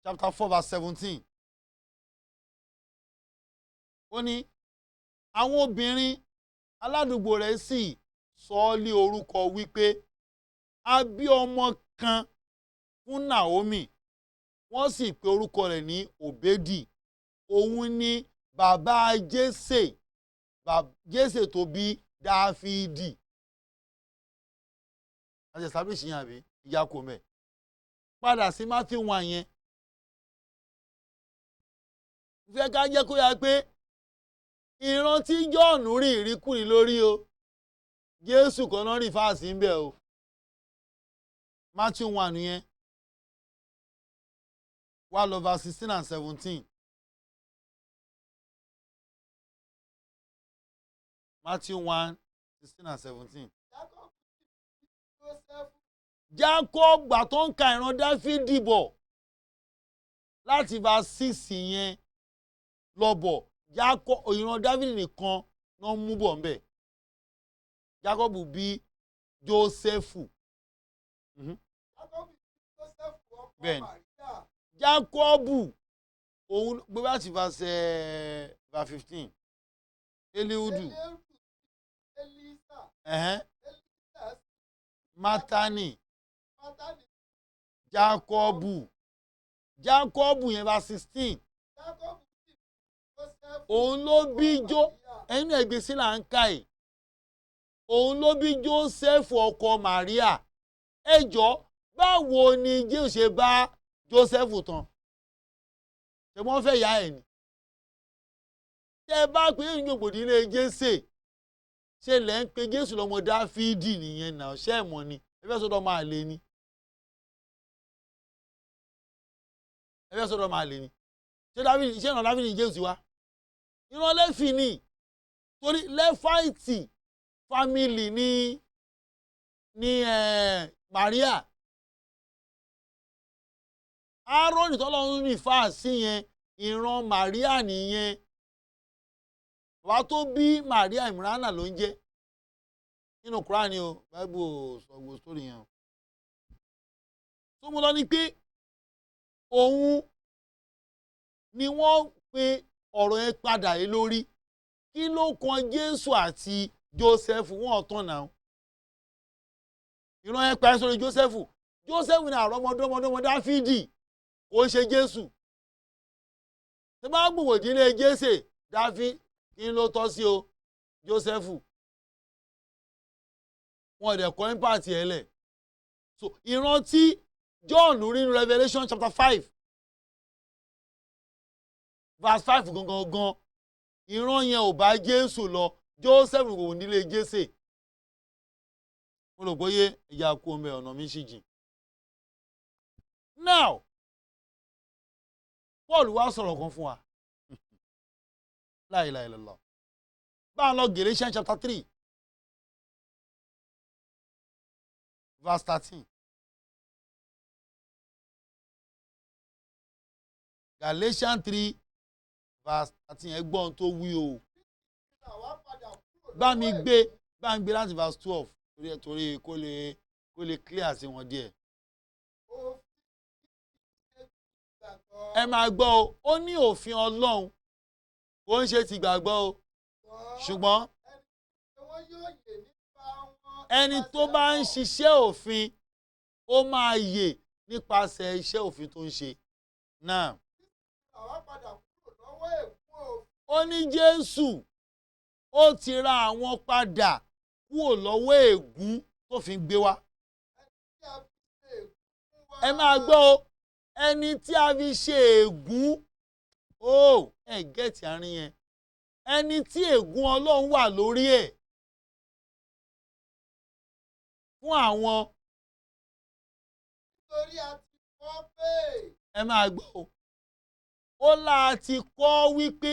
Chapter 4 verse 17. Ó ní àwọn obìnrin aládùúgbò rẹ̀ sì Sọ ọ́ lé orúkọ wípé a bí ọmọ kan fún Naomi, wọ́n sì pe orúkọ rẹ̀ ní Òbédì. Òun ni bàbá Jésè, Jésè tó bí Dáfídì. Àti establish yẹn àbí ìyá kò mẹ́. Padà sí Matthew 1 yẹn. Fẹ́ ká jẹ́ kó yá pé ìran tí John rí ìríkùrí lórí o, Jésù kan náà rí fáàsì ń bẹ̀ o. Matthew 1 yẹn wá lọ verse 16 and 17. Matthew 1, 16 and 17. Jacob gbà tó ń ka ìran Dáfídì bọ̀ láti verse 6 yẹn lọ bọ̀, Jacob ìran Dáfídì nìkan ló ń mú bọ̀ ńbẹ̀. Jacob bí Jósẹ́fù. Bẹ́ẹ̀ni. Jacob òun gbé láti verse 15. Eliudu. Matani. Jacobu. Jacobu yẹn verse 16. Òun ló bí jó ẹnu ẹgbẹ́ sí là ń kà yìí. Òun ló bí Jósẹ́fù ọkọ Màríà. Ẹ jọ báwo ni Jésù ṣe bá Jósẹ́fù tán? Ṣé wọ́n fẹ́ yá ẹ̀ ni? Tẹ́ bá pé ìgbògbòdì ilé Jésè, ṣe lẹ́ ń pe Jésù lọ́mọ Dáfídì nìyẹn náà, ṣé ẹ̀ mọ̀ ni? Ẹ fẹ́ sọ́dọ̀ máa lè ni. Ẹ fẹ́ sọ́dọ̀ máa lè ni. Ṣé Dáfídì, ṣé ìran Dáfídì Jésù wá? Ìran Léfì ni. Torí Lẹ́fáìtì fámìlì ní Màríà. Áárónì tọ́lọ́run rí fáà sí yẹn, ìran Màríà nìyẹn. Bàbá tó bí Màríà Ìmúránà ló ń jẹ́. Nínú Kúránì o, Báíbù ò sọ gbogbo sórí yẹn o. Tó mú lọ ni pé òun ni wọ́n pe ọ̀rọ̀ yẹn padà lé lórí. Kí ló kan Jésù àti Jósẹ́fù? Wọ́n tán náà. Ìran yẹn parí sórí Jósẹ́fù. Jósẹ́fù ni àrọ́mọdọ́mọdọ́mọ Dáfídì, kò ń ṣe Jésù. Tí bá gbòòwò ìdílé Jésè, Dáfí kí ló tọ́ sí o? Jósẹ́fù. Wọn dẹ̀ kọ́ impact ẹ̀ lẹ̀. So ìran tí John rí ní Revelation chapter 5 verse 5 gangan gan, ìran yẹn ò bá Jésù lọ, Jósẹ́fù kò nílé Jésè. Mo rò bóyá ìyá kú omi ọ̀nà mi sì jìn. Now, Paul wá sọ̀rọ̀ kan fún wa. La ilaha illallah. Bá a lọ Galatians chapter 3 verse 13. Galatians 3 verse 13. Ẹ gbọ́ ohun tó wí o. Bá mi gbé láti verse 12 torí kó lè clear sí wọn díẹ̀. Ẹ máa gbọ́ o, ó ní òfin Ọlọ́run kò ń ṣe ti gbàgbọ́ o, ṣùgbọ́n ẹni tó bá ń ṣiṣẹ́ òfin ó máa yè nípasẹ̀ iṣẹ́ òfin tó ń ṣe. Náà ó ní Jésù ó ti ra àwọn padà kúrò lọ́wọ́ ègún tó fi gbé wá. Ẹ máa gbọ́ o, ẹni tí a fi ṣe ègún, ó ẹ gẹ́ẹ̀tì àárín yẹn, ẹni tí ègún Ọlọ́run wà lórí ẹ̀ fún àwọn. Nítorí a ti kọ́ pé. Ẹ máa gbọ́ o, ó láa ti kọ́ wípé.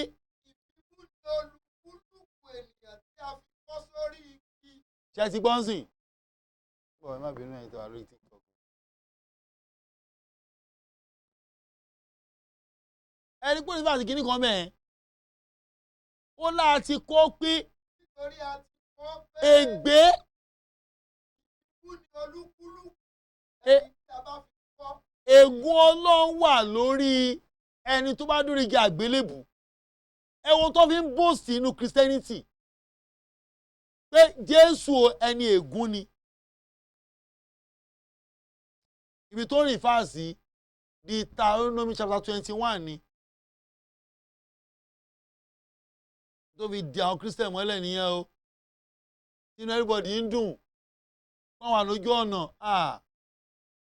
Ìbínú ni olúkúlùkù ènìyàn tí a fi kọ́ sórí igi. Ṣé ti gbọ́n sìn? Bọ̀ ẹ má bínú ẹ̀yin tó wà lórí TikTok. Ẹni pé nígbà tí kinní kan mẹ́ẹ̀ ó láa ti kọ́ pé. Nítorí a ti kọ́ pé. Ègbé. Ìbínú ni olúkúlùkù ẹni tí a bá fi kọ́. Ègún Ọlọ́run wà lórí ẹni tó bá dúró igi àgbélébù. Ẹ wo tó fi ń bòsì inú Christianity. Pé Jésù ẹni ègún ni. Ibi tó rìn fáàsì Deuteronomy chapter 21 ni. Tó fi di àwọn Christian mọ́lẹ̀ nìyẹn o. Inú everybody ń dùn. Wọ́n wà lójú ọ̀nà.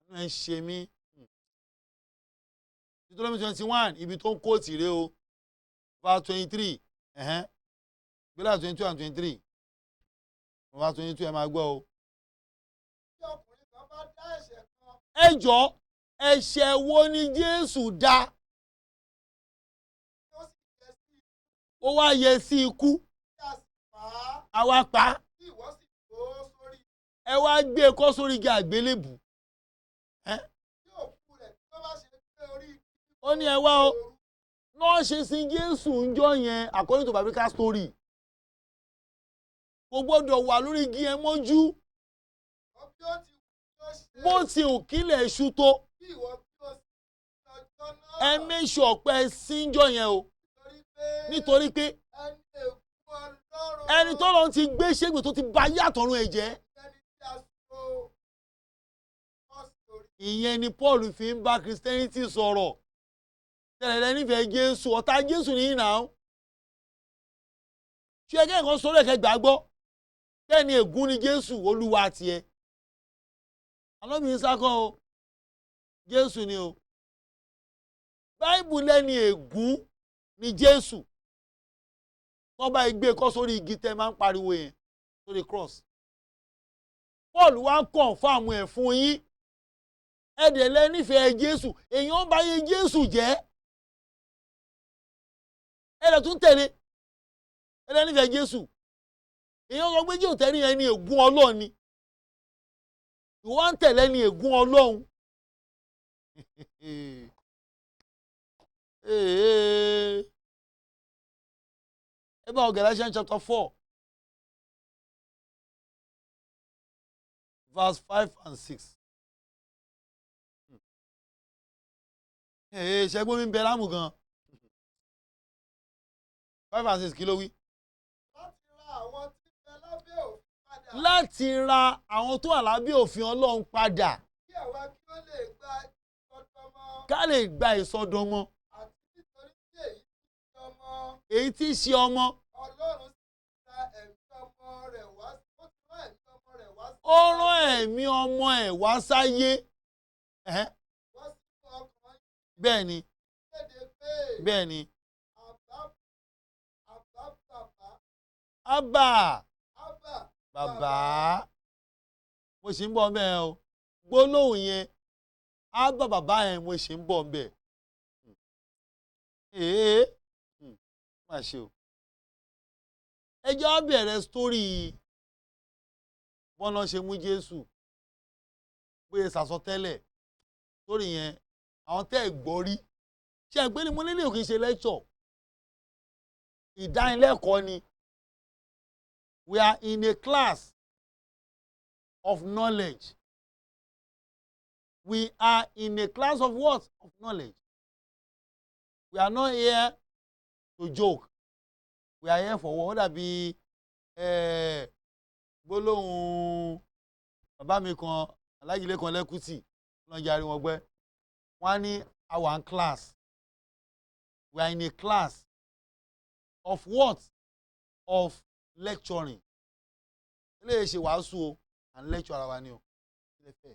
Inú ẹ̀ ń ṣe mí. Deuteronomy 21 ibi tó ń quote rèé o. Verse 23. Gbéra 22 and 23. Verse 22 ẹ máa gbọ́ o. Bí ọkùnrin kan bá dá ẹ̀ṣẹ̀ kan. Ẹ jọ̀ọ́, ẹ̀ṣẹ̀ wo ni Jésù dá? Ó sì yẹ sí ikú. Ó wá yẹ sí ikú. Tí a sì pa á. A wá pa á. Tí ìwọ sì gbó sórí. Ẹ wá gbé e kọ́ sórí igi àgbélébù. Tí òkú rẹ̀ tí ó bá ṣe gbé orí igi. Ó ní ẹ wá o. Náà ṣe sin Jésù ń jọ yẹn according to biblical story. Kò gbọ́dọ̀ wà lórí igi ẹ mọ́jú. Bí ó ti wù kí ó ṣe. Bó ti hù kílẹ̀ ṣú tó. Bí ìwọ bí ó sì ní ọjọ́ náà. Ẹ make sure pé ẹ síjọ́ yẹn o. Nítorí pé. Nítorí pé. Ẹni ègún Ọlọ́run. Ẹni tó lọ́n ti gbé ṣégbè tó ti ba ayé àtọ̀run ẹ̀ jẹ́. Ẹni tí a so kọ́ sí orí. Ìyẹn ni Paul fi ń bá Christianity sọ̀rọ̀. Tẹ̀lé nífẹ̀ẹ́ Jésù, ọ̀tá Jésù ní ìnà. Ṣé ẹgbẹ́ nǹkan sọ̀rọ̀ ẹ̀kẹ́ gbàgbọ́? Bẹ́ẹ̀ ni ègún ni Jésù Olúwa tiẹ̀. Ànábì Ísá kọ́ o, Jésù ni o. Báìbù lẹ́ni ègún ni Jésù. Wọ́n bá gbé kọ́ sórí igi tẹ́ máa ń pariwo yẹn sórí cross. Paul wá confirm ẹ̀ fún yín. Ẹ dẹ̀ lẹ nífẹ̀ẹ́ Jésù, èèyàn bá yé Jésù jẹ́. Ẹ lè tún tẹ̀lé. Ẹ lẹ nífẹ̀ẹ́ Jésù. Èèyàn sọ pé Jésù tẹ̀lé yẹn ní ègún Ọlọ́run ni. Ìwọ ń tẹ̀lé ní ègún Ọlọ́run. Ẹ ẹ bá wọ Galatians chapter 4 verse 5 and 6. Ṣẹ́gbọ́n mi ń bẹ lámù gan. 5 and 6 kí ló wí? Láti ra àwọn tí ń bẹ lábẹ́ òfin padà. Láti ra àwọn tó wà lábẹ́ òfin Ọlọ́run padà. Kí àwa kí ó lè gba ìsọdọmọ. Ká lè gba ìsọdọmọ. Àti nítorí tí èyí tí í ṣe ọmọ. Èyí tí í ṣe ọmọ. Ọlọ́run sì ra ẹ̀mí ọmọ rẹ̀ wá. Ó ti rán ẹ̀mí ọmọ rẹ̀ wá sí. Ó rán ẹ̀mí ọmọ ẹ̀ wá sáyé. Wá sínú ọkàn yín. Bẹ́ẹ̀ni. Kéde pé. Bẹ́ẹ̀ni. Àbá àbá bàbá. Abba. Abba. Bàbá. Mo sì ń bọ̀ mbẹ́ o. Gbólóhùn yẹn. Abba bàbá yẹn mo sì ń bọ̀ mbẹ́. Ee. Má ṣe o. Ẹ jẹ́ wá bẹ̀rẹ̀ story bọ́nà ṣe mú Jésù. Bóyá sàsọtẹ́lẹ̀. Story yẹn àwọn tẹ́ ẹ̀ gbọ́ rí. Ṣé ẹ pé ní mo nílò kí n ṣe lecture? Ìdánilẹ́kọ̀ọ́ ni. We are in a class of knowledge. We are in a class of what? Of knowledge. We are not here to joke. We are here for what? Ó dàbí gbólóhùn bàbá mi kan, alájílé kan lẹ́kùtì, lọ́n jarí wọn gbẹ́. Wọ́n á ní our class. We are in a class of what? Of lecturing. Eléyìí ṣe wàásù o, à ń lecture ara wa ni o. Kí lẹ fẹ́?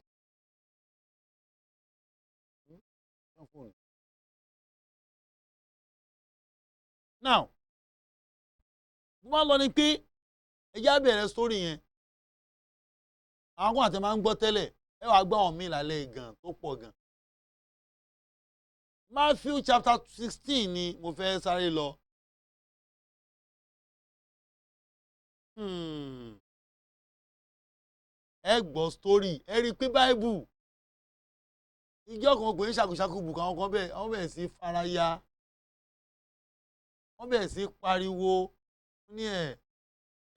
Fóònù. Now, mo máa ń lọ ni pé ẹ jẹ́ á bẹ̀rẹ̀ story yẹn. Àwọn kan àti máa ń gbọ́ tẹ́lẹ̀, ẹ wàá gbọ́ àwọn míì lálẹ́ gan tó pọ̀ gan. Matthew chapter 16 ni mo fẹ́ sáré lọ. Ẹ gbọ́ story, ẹ rí i pé Bible ìjọ kan kò ní ṣàkóṣàkó bùkún àwọn kan bẹ́ẹ̀, wọ́n bẹ̀rẹ̀ sí faraya, wọ́n bẹ̀rẹ̀ sí pariwo ní ẹ̀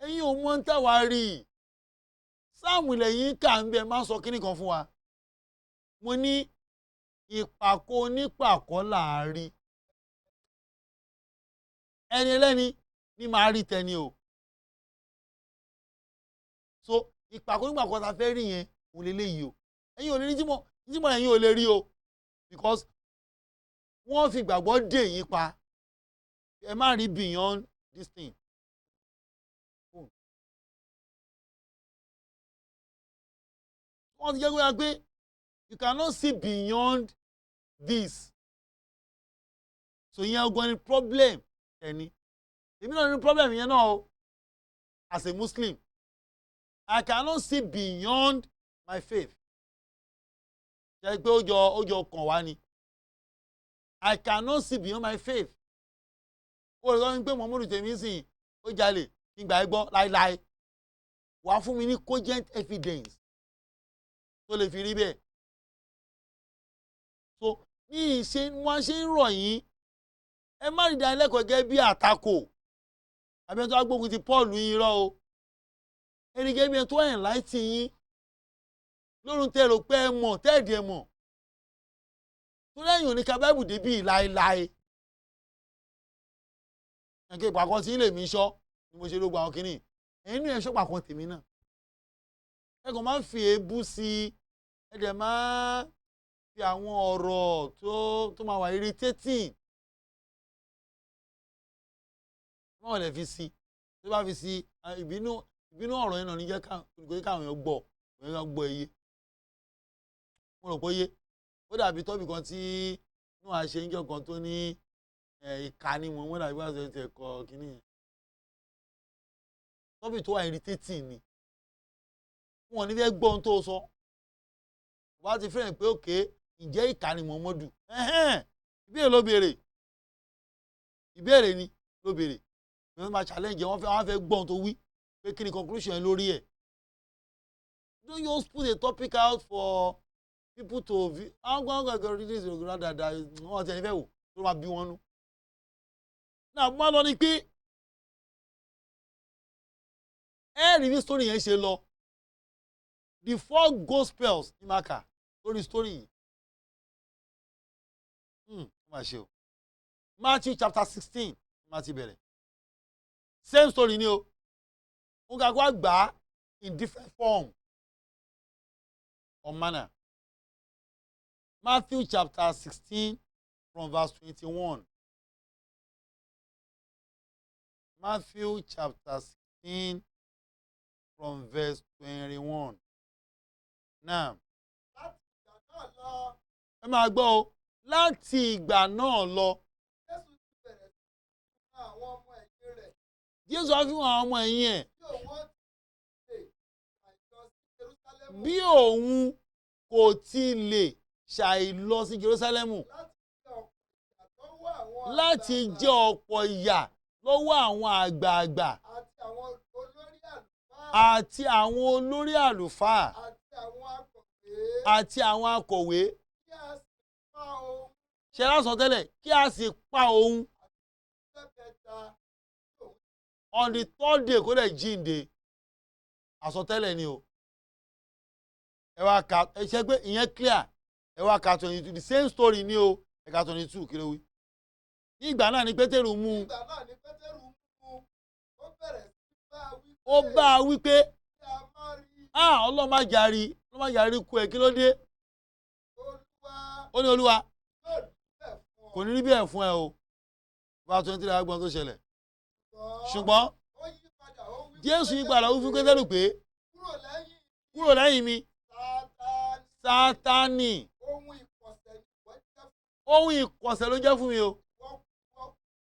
ẹ̀yin ò mọ̀ ń tàwa rí i. Sáàmù lẹ́yìn kà ń bẹ máa ń sọ kínní kan fún wa. Mo ní ìpàkọ́ onípàkọ́ là á rí. Ẹni ẹlẹ́ni ní máa rí tẹni o. So ìpàkọ́ nígbàkọ́ ta fẹ́ rí yẹn, òun lè léyìí o. Ẹ̀yin ò lè rí tí mo ẹ̀yin ò lè rí o, because wọ́n fi gbàgbọ́ dè yín pa. Ẹ má rí beyond this thing. Wọ́n ti jẹ́ kó yá pé you cannot see beyond this. So ìyẹn ọgbọ́n ni problem ẹni. Èmi náà ní problem yẹn náà o. As a Muslim, I cannot see beyond my faith. Ṣe pé ó jọ kàn wá ni. I cannot see beyond my faith. Ó lè sọ pé Muhammadu tèmi sìn ó jalè kí n gbà ẹ́ gbọ́ láéláé. Wàá fún mi ní cogent evidence tó lè fi rí bẹ́ẹ̀. So ní ìṣe wọn ṣe ń rọ̀ yín, ẹ má rí ìdánilẹ́kọ̀ọ́ gẹ́gẹ́ bí àtakò àbí ẹni tó wá gbógun ti Paul yín rọ́ o. Ẹni gẹ́gẹ́ bí ẹni tó enlighten yín lórun tẹ́ rò pé ẹ mọ̀ tẹ́ẹ̀dì ẹ mọ̀ tó lẹ́yìn òní ka Báìbù débì láéláé. Ẹ̀kẹ́ ìpàkọ́ tí ilé mi ṣọ́ ni mo ṣe ló gba àwọn kìíní. Ẹ̀yin ní ẹ̀ṣọ́ pàkọ́ tèmi náà. Ẹ kàn máa ń fi èébú sí i, ẹ dẹ̀ máa ń fi àwọn ọ̀rọ̀ tó máa wà irritating wọ́n lè fi sí. Tó bá fi sí ìbínú ọ̀rọ̀ yẹn náà ní jẹ́ káwọn èèyàn gbọ́, èèyàn gbọ́ iye. Mo rò pé yé. Ó dàbí tọ́bì kan tí Noah ṣe ń jọ kan tó ní ìka ni mo wọ́n dàbí wọ́n ṣe ti ẹ̀kọ́ kínní yẹn. Tọ́bì tó wà irritating ni. Wọn ò ní fẹ́ gbọ́ ohun tó sọ. Wọ́n á ti fẹ́ràn pé òkè ǹjẹ́ ìka ni Muhammadu. Ìbéèrè ló béèrè. Ìbéèrè ni ló béèrè. Wọ́n máa challenge, wọ́n fẹ́ gbọ́ ohun tó wí pé kí ni conclusion yẹn lórí ẹ̀. Don't just put a topic out for people to view. Àwọn gbọ́n gbọ́n reading ìròyìn dáadáa, wọ́n ti ẹni fẹ́ wò tó máa bí wọn nú. Náà mo máa lọ ni pé ẹ rí bí story yẹn ṣe lọ. The four gospels ní máa kà lórí story yìí. Ó máa ṣe o. Matthew chapter 16 máa ti bẹ̀rẹ̀. Same story ni o. Wọ́n kà kó àgbà in different form or manner. Matthew chapter 16 from verse 21. Matthew chapter 16 from verse 21. Now, Láti ìgbà náà lọ, ẹ máa gbọ́ o, láti ìgbà náà lọ, Jésù ti bẹ̀rẹ̀ sí í fún àwọn ọmọ ẹ̀yìn rẹ̀ Jésù á fi hàn àwọn ọmọ ẹ̀yìn ẹ̀ bí òun ó ti lè ṣàìlọ bí sí Jerúsálẹ́mù òun kò ti lè ṣàì lọ sí Jerúsálẹ́mù láti jẹ ọ̀pọ̀ ìyà lọ́wọ́ àwọn láti jẹ ọ̀pọ̀ ìyà lọ́wọ́ àwọn àgbààgbà àti àwọn olórí àlùfáà àti àwọn olórí àlùfáà àti àwọn akọ̀wé àti àwọn akọ̀wé, kí a sì pa òun ṣe lásán tẹ́lẹ̀ kí a sì pa òun lọ́jọ́ kẹta. On the third day kó dẹ̀ jíǹde. Àsọtẹ́lẹ̀ ni o. Ẹ wá ka, ẹ ṣe pé ìyẹn clear. Ẹ wá ka 22, the same story ni o. Ẹ ka 22, kí ló wí? Ní ìgbà náà ni Pétérù mú un. Nígbà náà ni Pétérù mú un, ó bẹ̀rẹ̀ sí bá a wí Ó bá a wí pé kí a má rí ah, Ọlọ́run má jàre, Ọlọ́run má jàre kú ẹ, kí ló dé? Olúwa, Ó ní Olúwa, yóò rí bẹ́ẹ̀ fún ọ. Kò ní rí bẹ́ẹ̀ fún ẹ o. Verse 23, agbọ́n tó ṣẹlẹ̀. Ṣùgbọ́n ó yí padà, ó wí fún Jésù yí padà, ó wí fún Pétérù pé kúrò lẹ́yìn kúrò lẹ́yìn mi, Sátánì, Sátánì, ohun ìkọ̀sẹ̀ ni ìwọ jẹ́ fún ohun ìkọ̀sẹ̀ ló jẹ́ fún mi o.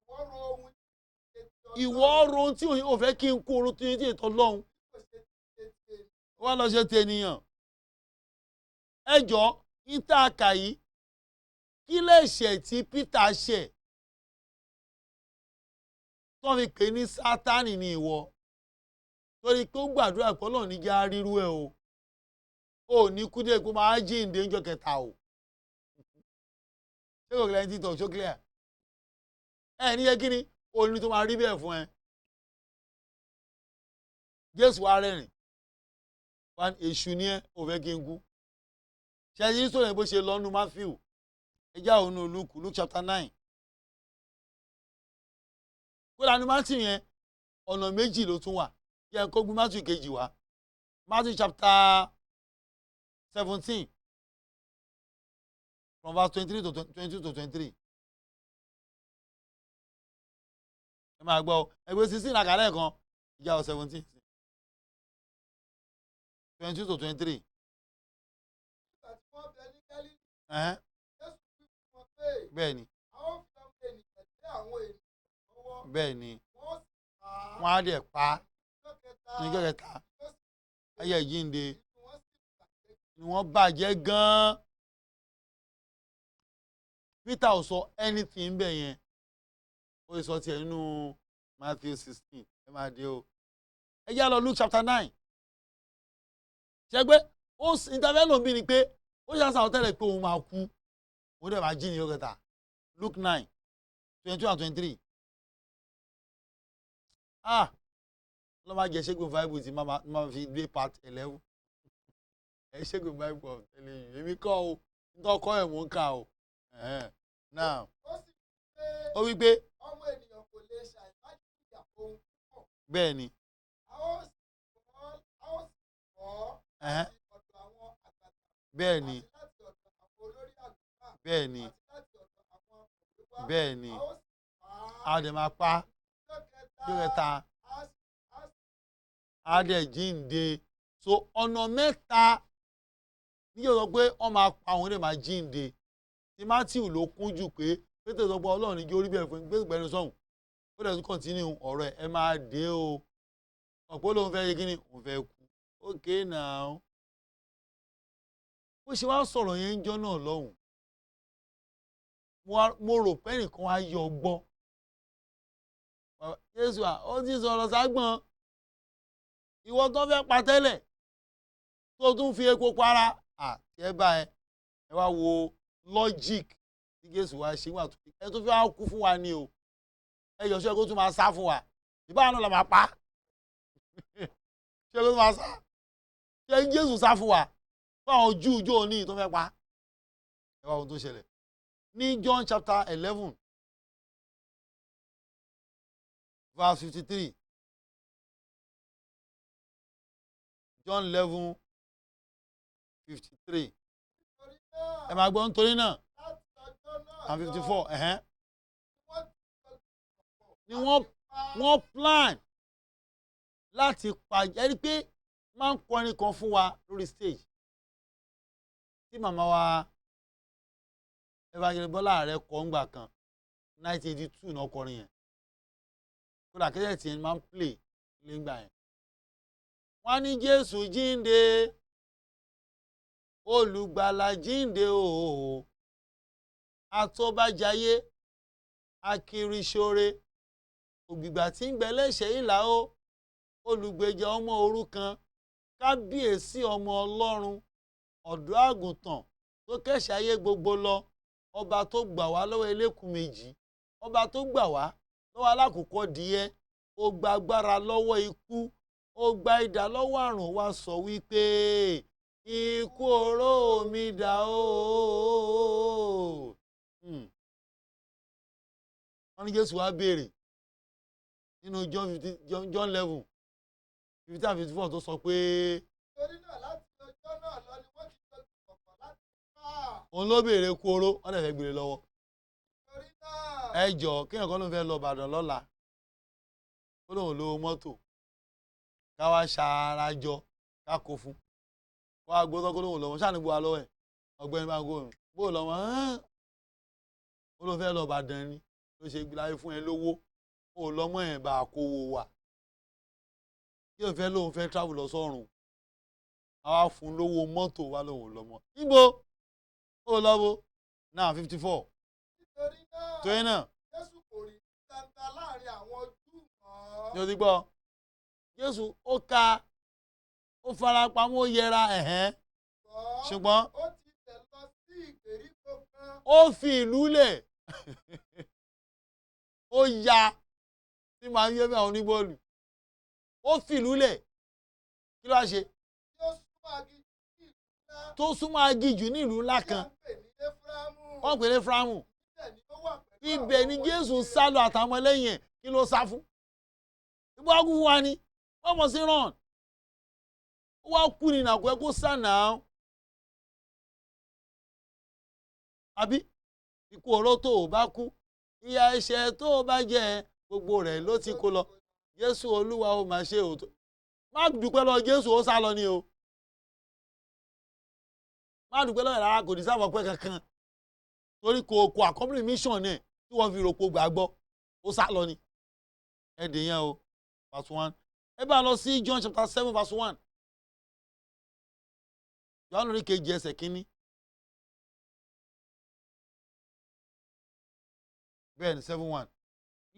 Ìwọ ro ohun tí ṣe ti Ìwọ Ọlọ́run, ro ohun tí ò fẹ́ kí n kú orun tí ètò Ọlọ́run kò ṣe ti ṣe ti ènìyàn. Wọ́n lọ ṣe ti ènìyàn. Ẹ jọ níta kà yìí, kí lẹ̀ṣẹ̀ tí Peter ṣẹ̀ tó fi pè ní Sátánì ní ìwọ? Torí pé ó gbàdúrà pé Ọlọ́run ní já rírú ẹ o, ò ní kú dé pé máa jíǹde ńjọ́ kẹta o. Ṣé kò kílẹ̀ ní títọ̀ ṣó clear? Ẹ ní yẹ kí ni òní tó máa rí bẹ́ẹ̀ fún ẹ. Jésù wá rẹ́rìn wá ní èṣù ni ẹ, ò fẹ́ kí n kú. Ṣe é sọ̀rọ̀ bó ṣe lọ́nu Matthew? Ẹ já òun Luke, Luke chapter 9. Kódà ní Matthew yẹn, ọ̀nà méjì ló tún wà. Yẹ kó gbé Matthew kejì wá. Matthew chapter 17 from verse 23 to 22 to 23. Ẹ máa gbọ́ ẹgbẹ́ 16 àkàlẹ́ kan ìjà ọ̀ 17 22 to 23. Nígbà tí wọ́n bẹ ní Gálílì, Ẹ̀hẹ́n, Jésù wí fún wọn pé, bẹ́ẹ̀ ni. A ó fi ọmọ ènìyàn lé àwọn ènìyàn lọ́wọ́, Bẹ́ẹ̀ ni. wọ́n ó sì pa á. Wọ́n á dẹ̀ pa á. Ọjọ́ kẹta, Ní ọjọ́ kẹta, yóò sì ayé ìjíǹde. Inú wọn sì bàjẹ́. Ni wọ́n bàjẹ́ gan-an. Peter ò sọ anything bẹ́ẹ̀ yẹn. Ó sọ tiẹ̀ nínú Matthew 16. Ẹ máa dé o. Ẹ jẹ́ á lọ Luke chapter 9. Ṣé pé ó interview lòun bí ni pé ó ṣe àṣà tẹ́lẹ̀ pé òun máa kú, òun dẹ̀ máa jí ní ọjọ́ kẹta. Luke 9 22 and 23. Ah, ló máa jẹ ṣẹ́gun Bible tí máa fi dé part 11. Ẹ ṣẹ́gun Bible of telling you. Èmi kọ́ o, nítorí ọkọ ẹ̀ mò ń kà o. Ẹ̀hẹ́n. Now, Ó sì wí pé, ó wí pé, ọmọ ènìyàn kò lè ṣàì má jìyà ohun púpọ̀. Bẹ́ẹ̀ ni. A ó sì kọ́ láti ọ̀dọ̀ àwọn àgbàgbà Bẹ́ẹ̀ ni. àti láti ọ̀dọ̀ àwọn olórí àlùfáà Bẹ́ẹ̀ ni. àti láti ọ̀dọ̀ àwọn akọ̀wé wá. Bẹ́ẹ̀ ni. A ó sì pa á. A dẹ̀ máa pa á. Ọjọ́ kẹta, Ọjọ́ kẹta, á sì á dẹ̀ jíǹde. So ọ̀nà mẹ́ta níjẹ́ sọ pé wọ́n máa pa òun, dẹ̀ máa jíǹde. Tí Matthew ló kún jù pé Pétérù sọ pé Ọlọ́run ní kí ó rí bẹ́ẹ̀ fún mi, Pétérù gbẹnu sọ̀hún. Ó dẹ̀ tún continue ọ̀rọ̀ ẹ̀. Ẹ máa dé o. Ọ̀pọ̀ lòun fẹ́ yé kí ni òun fẹ́ kú. Okay now. Bó ṣe wá sọ̀rọ̀ yẹn ń jọ́ náà lọ́hùn. Mo rò pé ẹnìkan wá yọ gbọ́. Jésù à, ó ti sọ̀rọ̀ ságbọ̀n. Ìwọ tó fẹ́ pa tẹ́lẹ̀ tó tún fi epo para àti ẹ bá ẹ. Ẹ wá wo logic tí Jésù wá ṣe wà tó ẹ tó fi wá kú fún wa ni o. Ẹ yọ̀ ṣe kó tún máa sá fún wa. Ìbára náà la máa pa. Ṣé kó tún máa sá? Ṣé Jésù sá fún wa? Fún àwọn Júù jó ní tó fẹ́ pa. Ẹ wá ohun tó ṣẹlẹ̀. Ní John chapter 11 verse 53. John 11:53. Nítorí náà, Ẹ máa gbọ́ nítorí náà láti ọjọ́ náà and lọ, 54. Ẹ̀hẹ́n. wọ́n ti jọ Ni wọ́n plan láti pa. Ẹ rí pé máa ń kọrin kan fún wa lórí stage tí màmá wa Evangelist Bọ́lá Ààrẹ kọ ńgbà kan, 1982 náà kọrin yẹn. Kódà kẹ́sẹ̀ tí yẹn máa ń play lẹ́ngbà yẹn. Wọ́n á ní Jésù jíǹde, olùgbàlà jíǹde o, atóbájayé, akiriṣore, ògbìgbà tí ń gbẹlẹ́ṣẹ̀ ìlà o, olùgbèjà ọmọ òrukàn, kábíyèsí ọmọ Ọlọ́run, ọ̀dọ́ àgùntàn tó kẹ́ṣẹ̀ ayé gbogbo lọ, ọba tó gbà wá lọ́wọ́ elékùn méjì, ọba tó gbà wá lọ́wọ́ alákòókò díẹ̀, ó gba agbára lọ́wọ́ ikú, ó gba idà lọ́wọ́ àrùn, wá sọ wípé ikú oró mi dà o. Wọ́n ní Jésù wá béèrè nínú John 50, John 11:50 and 54 tó sọ pé Torí náà, láti ọjọ́ náà lọ ni wọ́n ti jọ gbìmọ̀pọ̀ láti pa á. Òun ló béèrè kú oró, wọ́n dẹ̀ fẹ́ gbére lọ́wọ́. Torí náà, Ẹ jọ, kéèyàn kan ló ń fẹ́ lọ Ìbàdàn lọ́la, ó lóun lówó mọ́tò, ká wá ṣarajọ ká kó fún wá gbọ́dọ̀ kó lóun lọ́wọ́ ṣáà ní gbọ́ wa lọ́wọ́ ẹ̀. Ọ̀gbẹ́ni bá ń gbóhùn bó lọ́wọ́, ó lóun fẹ́ lọ Ìbàdàn ni ló ṣe láyé fún ẹ lówó, ó lọ́mọ ẹ̀ bá a kówó wa kí ló fẹ́ lóun fẹ́ travel lọ sọ́run, àwa fún lówó mọ́tò wa, lóun lọ́mọ níbo ó lọ́wọ́ náà. 54. Nítorí náà, Torí náà, Jésù kò rí gbangba láàrin àwọn Júù mọ́. Ní o ti gbọ́ Jésù, ó ka ó fara pamọ́, ó yẹra. Ẹ̀hẹ́n. Ṣùgbọ́n ṣùgbọ́n ó ti tẹ̀ lọ sí ìgbèríko kan. Ó fi ìlú lẹ̀, ó ya tí màá ń yé bí àwọn oníbọ́ọ̀lù, ó fi ìlú lẹ̀. Kí ló wá ṣe? Tí ó súnmọ́ aginjù ní ìlú ńlá Tó súnmọ́ aginjù ní ìlú ńlá tí kan à ń pè ní Éfúrámù. Wọ́n pè ní Éfúrámù. Ibẹ̀ ni ó wà pẹ̀lú Ibẹ̀ àwọn ni ọmọ Jésù ìyè rẹ̀. sá lọ àtàwọn ọmọlẹ́yìn ẹ̀. Kí ló sá fún? Ìgbà kú fún wa ni wọ́n mọ̀ sí ràn. Ó wá kú ni nàkó ẹ kó sá náà. Àbí ikú oró tó o bá kú, ìyà ẹ̀ṣẹ̀ tó o bá jẹ, gbogbo rẹ̀ ló ti kó lọ. Jésù Olúwa, ó máa ṣe òótọ́. Má dúpẹ́ lọ Jésù, ó sá lọ ni o. Má dúpẹ́ lọ́wọ́ rárá, kò ní sábà pẹ́ kankan, torí kò accomplish mission ẹ̀ tí wọ́n fi rò pé gbàgbọ́. Ó sá lọ ni. Ẹ dè yẹn o, verse 1. Ẹ bá lọ sí John chapter 7 verse 1. Jòhánù orí kejì, ẹsẹ̀ kínní. Bẹ́ẹ̀ ni, 7:1.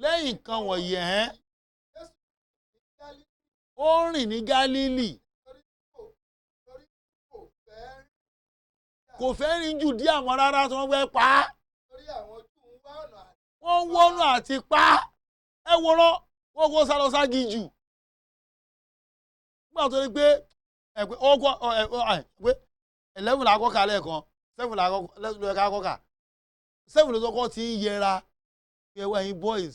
Lẹ́yìn nǹkan wọ̀nyí, ẹ̀hẹ́n, Jésù ní Gálílì, ó rìn ní Gálílì. Torí kò fẹ́ rìn Kò fẹ́ rìn Jùdíà mọ́ rárá, tí wọ́n fẹ́ pa á. Torí àwọn Júù ń wá ọ̀nà àti Wọ́n wọ́nú àti pa á. Ẹ wòran, wọ́n kó sá lọ ságijù. Nígbà tó ní pé ẹ pé ó kọ́ ẹ ẹ pé 11 là á kọ́ kà lẹ́ẹ̀kan, 7 là á kọ́ kà, 7 ló kọ́kọ́ ti ń yẹra pé, "Ẹ wá, ẹ̀yin boys,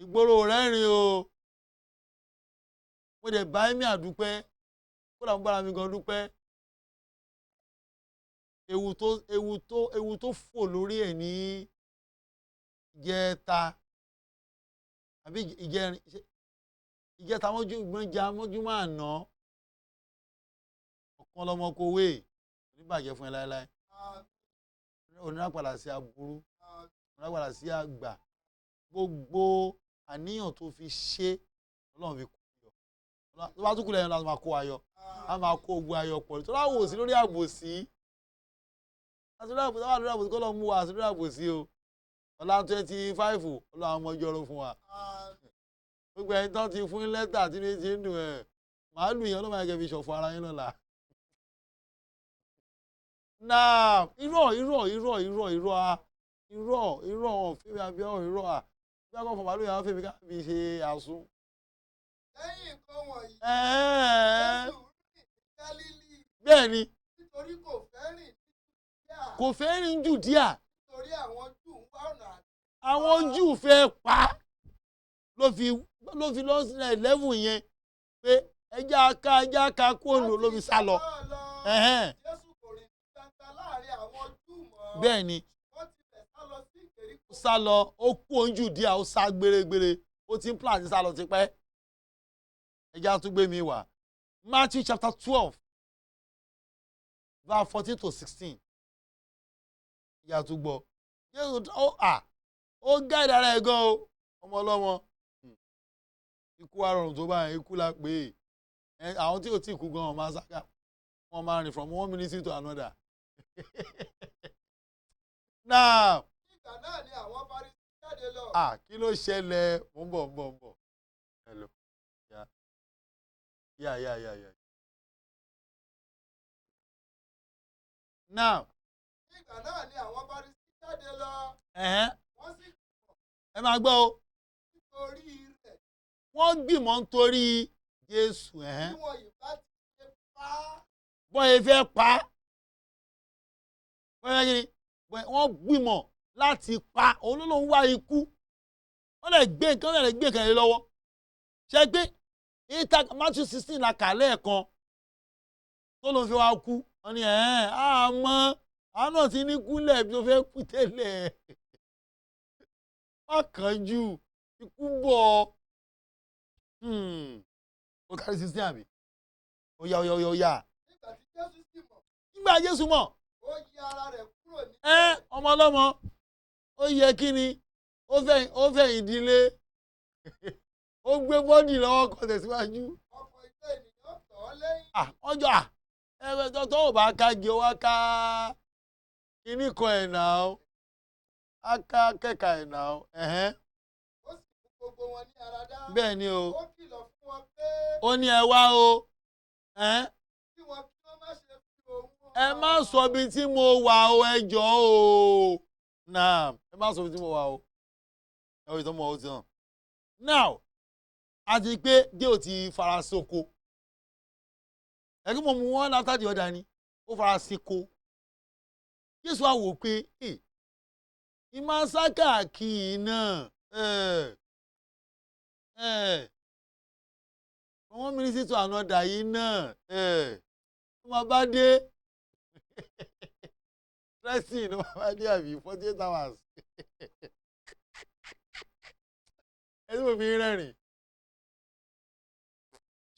ìgboro rẹ́rìn o." Mo dẹ̀ bá ẹ̀mí àdúpẹ́, kódà mo bára mi gan dúpẹ́. Ewu tó fò lórí ẹ̀ ní ìjẹta àbí ìjẹrin, ìjẹta mọ́jú gbọ́njà mọ́jú máa ná ọ̀kan lọ́mọ kowé oníbàjẹ́ fún ẹ láéláé. Onírápadà sí aburú, onírápadà sí àgbà. Gbogbo àníyàn tó fi ṣe, Ọlọ́run fi kú yọ. Tó bá tún kú lẹ́yìn, láti máa kó ayọ̀, á máa kó ogun ayọ̀ pọ̀ tó láwò sí lórí àbòsí àti lórí àbòsí, wà lórí àbòsí kó lọ mú wa àti lórí àbòsí o. Ọ̀la 25, Ọlọ́run àwọn ọmọ ọjọ́ fún wa. Gbogbo ẹni tó ti fún lẹ́tà tí ní ti ń dùn ẹ̀ màálù yẹn, ọlọ́mọ ẹ̀kẹ́ fi ṣọ̀fọ̀ ara yín lọ́la. Náà irọ́, irọ́, irọ́, irọ́, irọ́, a irọ́, irọ́ wọn fẹ́mi abíọ́ irọ́ a bí a kò fọ màálù yẹn, wọ́n fẹ́mi ká fi ṣe àsun. Lẹ́yìn nǹkan wọ̀nyí, Ẹ̀ẹ́. Jésù rìn ní Gálílì, Bẹ́ẹ̀ ni. nítorí kò fẹ́ rìn ní Júdíà, Kò fẹ́ rìn Jùdíà, nítorí àwọn Júù ń wá ọ̀nà àti àwọn Júù fẹ́ pa á, ló fi lọ sílẹ̀ 11 yẹn pé ẹjẹ́ aká kóòlù ló fi sá lọ. Láti ìgbà náà lọ, Ẹ̀hẹ́n. Jésù kò rìn ní gbangba láàrin àwọn Júù mọ́. Bẹ́ẹ̀ ni. Wọ́n tilẹ̀ sá lọ sí ìgbèríko. Ó sá lọ, ó kú òun Jùdíà, ó sá gbérégbéré, ó ti ń plan ti sá lọ tipẹ́. Ẹjẹ́ àtúgbé mi wà Matthew chapter 12 verse 14 to 16. Ẹjẹ́ àtúgbọ́ Jésù ó à ó guide ara ẹ̀ gan o. Ọmọ ọlọ́mọ, ikú wa rọrùn tó báyìí, ikú la pè é. Àwọn tí ò tí kú gan, wọn máa sáká, wọn máa rìn from one ministry to another now. Nígbà náà ni àwọn Farisí jáde lọ. Ah, kí ló ṣẹlẹ̀? Mo ń bọ̀, ń bọ̀, ń bọ̀. Hello, yeah. Now. Nígbà náà ni àwọn Farisí jáde lọ. Wọ́n sì Ẹ máa gbọ́ o. nítorí rẹ̀. Wọ́n gbìmọ̀ nítorí Jésù. Bí wọn ìbá ti ṣe pa á. Bọ́n ẹ fẹ́ pa á, bọ́n ẹ kí ni wọ́n gbìmọ̀ láti pa òun ló ló ń wá ikú. Wọ́n lè gbé nǹkan, wọ́n lè gbé nǹkan yẹn lọ́wọ́ ṣe gbé ìta. Matthew 16 la kà lẹ́ẹ̀kan tó ló ń fi wá kú. Wọ́n ní ẹ̀ẹ́n àmọ́ àwọn náà ti ní kúlẹ̀ bí ó fẹ́ kú tẹ́lẹ̀. Má kánjú, ikú bọ̀. Ó kárí 16 àbí? Ó yá, ó yá, ó yá, ó yá. Nígbà tí Jésù sì mọ̀, Nígbà Jésù mọ̀, ó yí ara rẹ̀ kúrò ní ẹ ọmọ ọlọ́mọ, ó yẹ kí ni ó fẹ́ ìdílé, ó gbé body lọ́wọ́ kan tẹ̀síwájú. Ọ̀pọ̀ ìjọ ènìyàn tọ̀ ọ́ lẹ́yìn. Ah, ọjọ́ à ẹ tó ò bá ká gi, ó wá ká kíní kan ẹ̀ nà ó, á ká kẹ̀kà ẹ̀ nà ó. Ẹ̀hẹ́n. Ó sì mú gbogbo wọn ní ara dá. Bẹ́ẹ̀ ni o. Ó kìlọ̀ fún wọn pé Ó ní ẹ wá o. Ẹ̀hẹ́n. kí wọn kí wọ́n má ṣe fi òun Ẹ má sọ ibi tí mo wà o, ẹ jọ̀ọ́ o. Náà ẹ má sọ ibi tí mo wà o. Ẹ wò ìtọ́ mọ̀ ó ti hàn. Now, a ti pé dé ò ti fara soko ẹ kí mo mú wọn látàdí ọ̀dà ni ó fara soko. Jésù á wò pé ìmọ̀ sákàkì náà ẹ ẹ From one ministry to another yìí náà, ẹ̀ ó máa bá dé dressing ló máa bá dé, àbí 48 hours. Ẹ tí mo fi ń rẹ́rìn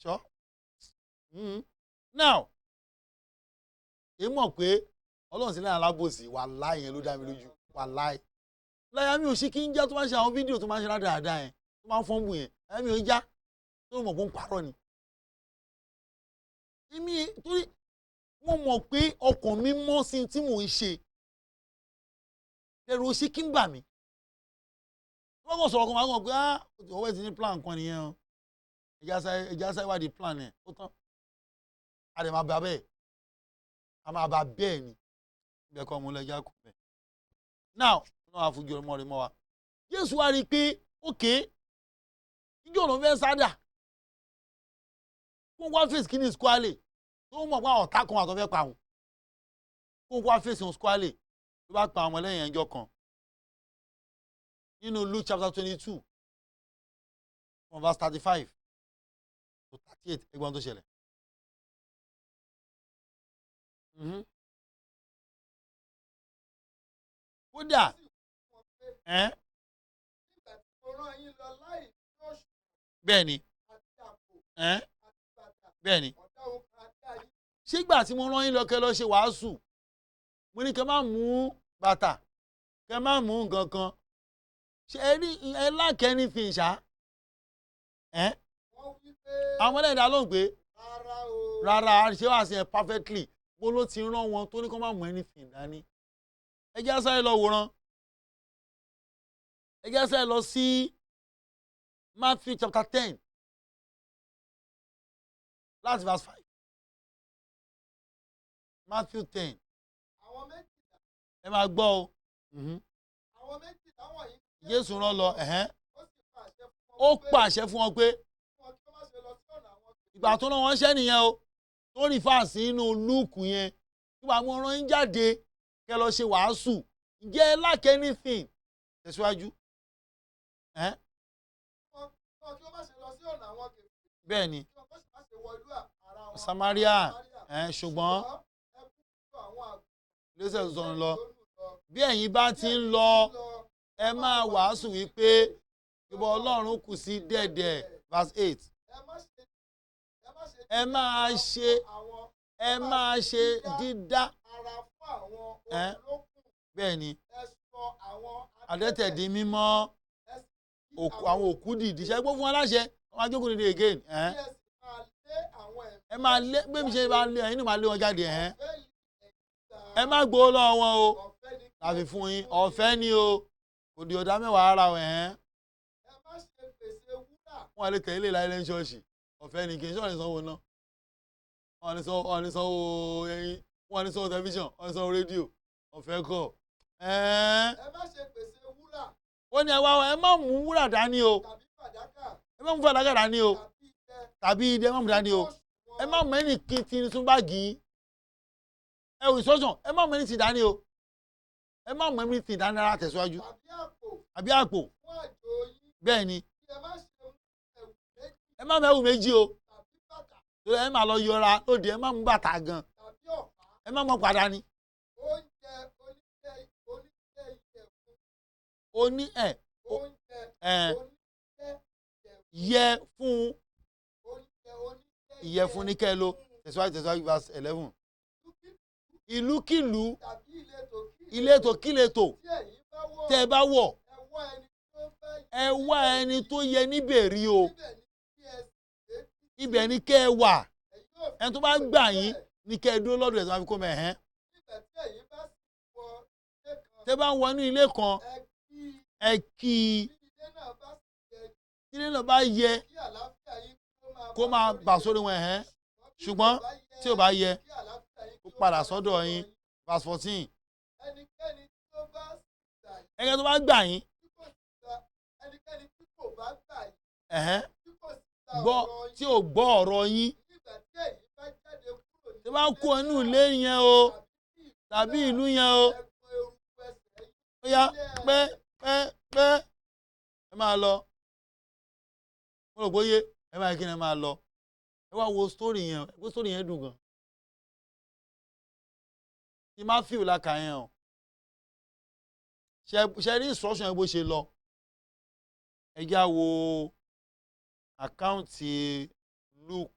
ṣọ́. Now, èyí mọ̀ pé Ọlọ́run sí náà alábòsí, wàláhì, yẹn ló dá mi lójú. Wàláhì, láyà mi ò ṣe kí n já tó máa ń ṣe àwọn fídíò tó máa ń ṣe rádaràda yẹn, tó máa ń fọ́nbù yẹn, láyà mi ò ń já tó mọ̀ pé ń parọ́ ni. Èmi torí mo mọ̀ pé ọkàn mi mọ́ sí tí mò ń ṣe, ẹ̀rù ò ṣe kí ń bà mí. Wọ́n kàn sọ̀rọ̀ kan, máa kàn pé, "Ah, ọwọ́ ẹ̀ ti ní plan kan nìyẹn o." Ẹja sáré wádìí plan ẹ̀, ó tán. A dẹ̀ máa bá bẹ́ẹ̀, a máa bá bẹ́ẹ̀ ni. Ibẹ̀ kọ́ mo lọ, ẹja kù bẹ́ẹ̀. Now, náà àfojú ọmọ rẹ̀ mọ́ wa. Jésù wá rí i pé ókè ijó òun fẹ́ sádà kó wá fèsì kí ní squale tó mọ̀ pé àwọn ọ̀tá kan wà tó fẹ́ pa òun, kó wá fèsì òun squale ló bá pa àwọn ọmọlẹ́yìn ẹjọ́ kan. Nínú Luke chapter 22 from verse 35 to 38, ẹgbọ́n tó ṣẹlẹ̀. Kódà ẹ́ Nígbà tí mo rán yín lọ láì ní òṣùwọ̀n bẹ́ẹ̀ ni àti àpò ẹ́ àti bàtà, bẹ́ẹ̀ ni. ọ̀dà ohun kan dá yín? Ṣégbà tí mo rán yín lọ kẹ́ lọ ṣe wàásù, mo ní kẹ́ má mú bàtà, kẹ́ má mú nǹkan kan, ṣe ẹ rí ẹ lack anything ṣá ẹ? Wọ́n wí pé, Àwọn ọmọlẹ́yìn dá lóhùn pé, "Rárá o." Rárá. Ṣé wàá sí ẹ perfectly bó ló ti rán wọn tó ní kó má mú anything dání? Ẹ jẹ́ sáré lọ wòran. Ẹ jẹ́ sáré lọ sí Matthew chapter 10 láti verse 5. Matthew 10. Àwọn 12. Ẹ máa gbọ́ o. Àwọn 12 wọ̀nyí Jésù rán lọ, ẹ̀hẹ́n. Ó sì pàṣẹ fún Ó wọn pé pàṣẹ fún wọn pé kí wọn kí ó má ṣe lọ sí ọ̀nà àwọn ìgbà tó rán wọn ṣẹ́ nìyẹn o, tó rí fáàsì inú Lúùkù yẹn, nígbà mo rán yín jáde kẹ́ lọ ṣe wàásù, ǹjẹ́ ẹ lack anything? Tẹ̀síwájú ẹ́. Wọn kí wọn kí ó má ṣe lọ sí ọ̀nà àwọn kèfèrí, Bẹ́ẹ̀ ni. kí wọn kó sì má ṣe wọ ìlú ara wọn Samaria ẹ́, ṣùgbọ́n ẹ kú àwọn àgùntàn lẹ́sẹ̀ sọ̀rọ̀ lọ tó nù lọ. Bí ẹ̀yin bá ti ń lọ, ẹ máa wàásù wípé ìbọn Ọlọ́run kù sí dẹ̀dẹ̀. Verse 8. Ẹ má ṣe Ẹ máa ṣe àwọn ẹ máa ṣe dídá ara fún àwọn Ẹ́. olókùn. Bẹ́ẹ̀ ni. Ẹ sọ àwọn Adẹ́tẹ̀ di mímọ́, ẹ sì jí òkú, àwọn òkú dìdí. Ṣe gbọ́ fún wọn láṣẹ, wọn máa jókòó dìde again. Ẹ́. Kí ẹ sì máa lé àwọn ẹ̀mí Ẹ máa lé bẹ́ẹ̀ mi ṣe máa lé ẹ̀yin náà, máa lé wọn jáde. Ẹ̀hẹ́n. Ọ̀fẹ́ ni ẹ̀yin gbà. Ẹ má gbowó lọ́wọ́ wọn o. Ọ̀fẹ́ ni kí Tàbí ẹ fún yín fún. Ọ̀fẹ́ ni o, kò di ọ̀dà mẹ́wàá ara o. Ẹ̀hẹ́n. Ẹ má ṣe pèsè wúrà Wọn lè tẹ̀lé láyé lẹ́yìn ṣọ́ọ̀ṣì. Ọ̀fẹ́ ni, kì í ṣọ́ọ̀ṣì sanwó náà. Wọn lè sanwó ẹyin, wọn lè sanwó tẹlifíṣàn, wọn lè sanwó rédíò. Ọ̀fẹ́ kọ́. Ẹ̀ẹ́n. Ẹ má ṣe pèsè wúrà Ó ní ẹ wá, ẹ má mú wúrà dání o tàbí fàdákà ẹ má mú fàdákà dání o tàbí idẹ tàbí idẹ, ẹ má mú dání o. òṣùwọ̀n Ẹ má mú ẹnì kí tí ní tún báàgì yín. Ẹ ò instruction, ẹ má mú ẹni tì dání o, ẹ má mú ẹni tì dání rárá. Tẹ̀síwájú. Tàbí àpò Àbí àpò fún àjò yín. Bẹ́ẹ̀ ni. Kí ẹ má ṣe mú ẹ̀wù méjì Ẹ má mẹ́wù méjì o tàbí bàtà torí ẹ má lọ yọra lóde. Ẹ má mú bàtà gan. Tàbí ọ̀pá. Ẹ má mọ padà ni. Oúnjẹ oníṣẹ́ ìyẹ̀fun Oní ẹ oúnjẹ ẹ oníṣẹ́ yẹ fún oúnjẹ oníṣẹ́ ìyẹ̀fun ní kẹ́ ẹ lo. Tẹ̀síwájú, tẹ̀síwájú, verse 11. Ìlúkìlú tàbí ìletò kí ìletò kíletò tí ẹ̀yin bá wọ̀, tẹ́ ẹ bá wọ̀, ẹ wá ẹni tó bá ẹ wá ẹni tó yẹ níbẹ̀ rí o. Níbẹ̀ ni kí ẹ sì gbé títí Ibẹ̀ ni kẹ́ ẹ wà. ẹ̀yin yóò fi Ẹni tó bá gbà yín ní kẹ́ ẹ dúró lọ́dọ̀ ẹ̀ tó máa fi kó mẹ́. Ẹ̀hẹ́n. Nígbà tí ẹ̀yin bá sì wọ ilé kan, Tẹ́ bá ń wọnú ilé kan, ẹ kí ẹ kí i. Bí ilé náà bá sì yẹ, Tí ilé náà bá yẹ, kí àlàáfíà yín kí ó máa kó máa bà sórí wọn. Ẹ̀hẹ́n. Ṣùgbọ́n tí ò bá yẹ, kí àlàáfíà yín kó kí ó padà sọ́dọ̀ yín. Verse 14. Ẹnikẹ́ni tí ó bá sì gbà yín Ẹnikẹ́ni tó bá gbà yín, tí kò sì gba ẹnikẹ́ni tí kò bá gbà yín ẹ̀hẹ́n, tí kò sì gba gbọ́ ọ̀rọ̀ tí yín, ò gbọ́ ọ̀rọ̀ yín, nígbà tí ẹ̀yin bá jáde kúrò tí nínú bá ilé kó inú náà ilé yẹn o tàbí tàbí ìlú yẹn o, ẹ gbọn eruku ẹsẹ̀ yín ó yá, pẹ́ pẹ́ pẹ́, ẹ máa lọ. Mo rò bóyé ẹ máa kí ni, ẹ máa lọ. Ẹ wá wo story yẹn, ẹ wo story yẹn, dùn gan. Ti Matthew la kà yẹn o. Ṣe rí instruction yẹn bó ṣe lọ? Ẹ já wo account Luke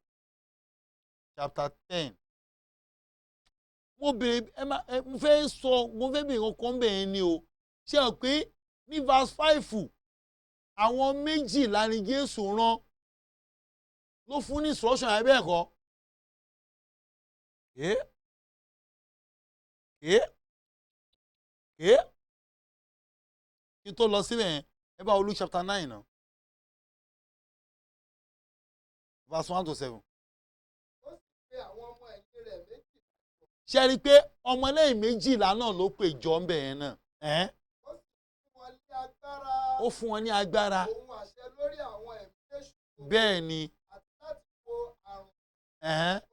chapter 10. Mo bèrè, ẹ má ẹ, mo fẹ́ sọ, mo fẹ́ bèrè kankan bẹ́ẹ̀ ni o. Ṣe hàn pé ní verse 5, àwọn 12 ni Jésù rán, ló fún ní instruction yẹn, bẹ́ẹ̀ kọ́? Ẹ ẹ ẹ, kí n tó lọ síbẹ̀ yẹn, ẹ bá wo Luke chapter 9 náà, verse 1 to 7. Ó sì pe àwọn ọmọ ẹ̀yìn rẹ̀ 12. Ṣe rí i pé ọmọlẹ́yìn 12 náà ló pè jọ ń bẹ̀ yẹn náà ẹ́n? Ó sì fún wọn ní agbára. Ó fún wọn ní agbára. Òun àṣẹ lórí àwọn ẹ̀mí èṣù Bẹ́ẹ̀ ni. àti láti wo àrùn.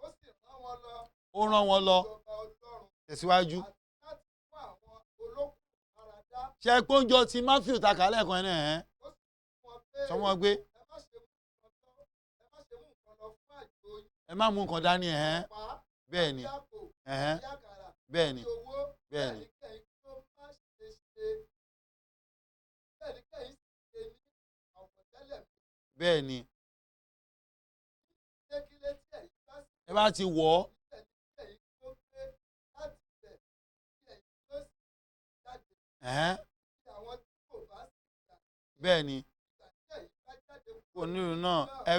Ó sì rán wọn lọ Ó rán wọn lọ. ìjọba Ọlọ́run Tẹ̀síwájú. àti láti mú àwọn olókùn lára dá. Ṣe pé oúnjẹ ti Matthew ta kálẹ̀ kan náà ẹ́n? Ó sì fún wọn pé, Sọ wọn pé, ẹ má ṣe mú nǹkan lọ fún àjò yín, ẹ má mú nǹkan dání ẹ̀hẹ́n. ọ̀pá, Bẹ́ẹ̀ ni. tàbí àpò, tàbí àkàrà, Bẹ́ẹ̀ ni. tàbí owó. Bẹ́ẹ̀ ni. Bẹ́ẹ̀ ni kẹ́yin kí ó má ṣe ṣe, bẹ́ẹ̀ ni kẹ́yin sì ṣe ní àwọ̀tẹ́lẹ̀ méjì. Bẹ́ẹ̀ ni. Ilékílé tí ẹ̀yin bá sì Ẹ bá ti wọ̀ ọ́, níbẹ̀ ni kí ẹ̀yin kí ó gbé, láti ibẹ̀ kí ẹ̀yin yóò sì jáde. Tí àwọn tí kò bá sì gbà, Bẹ́ẹ̀ ni. ìgbà tí ẹ̀yin bá jáde Kò kúrò nílùú náà, ẹ̀gbọ́n, ẹ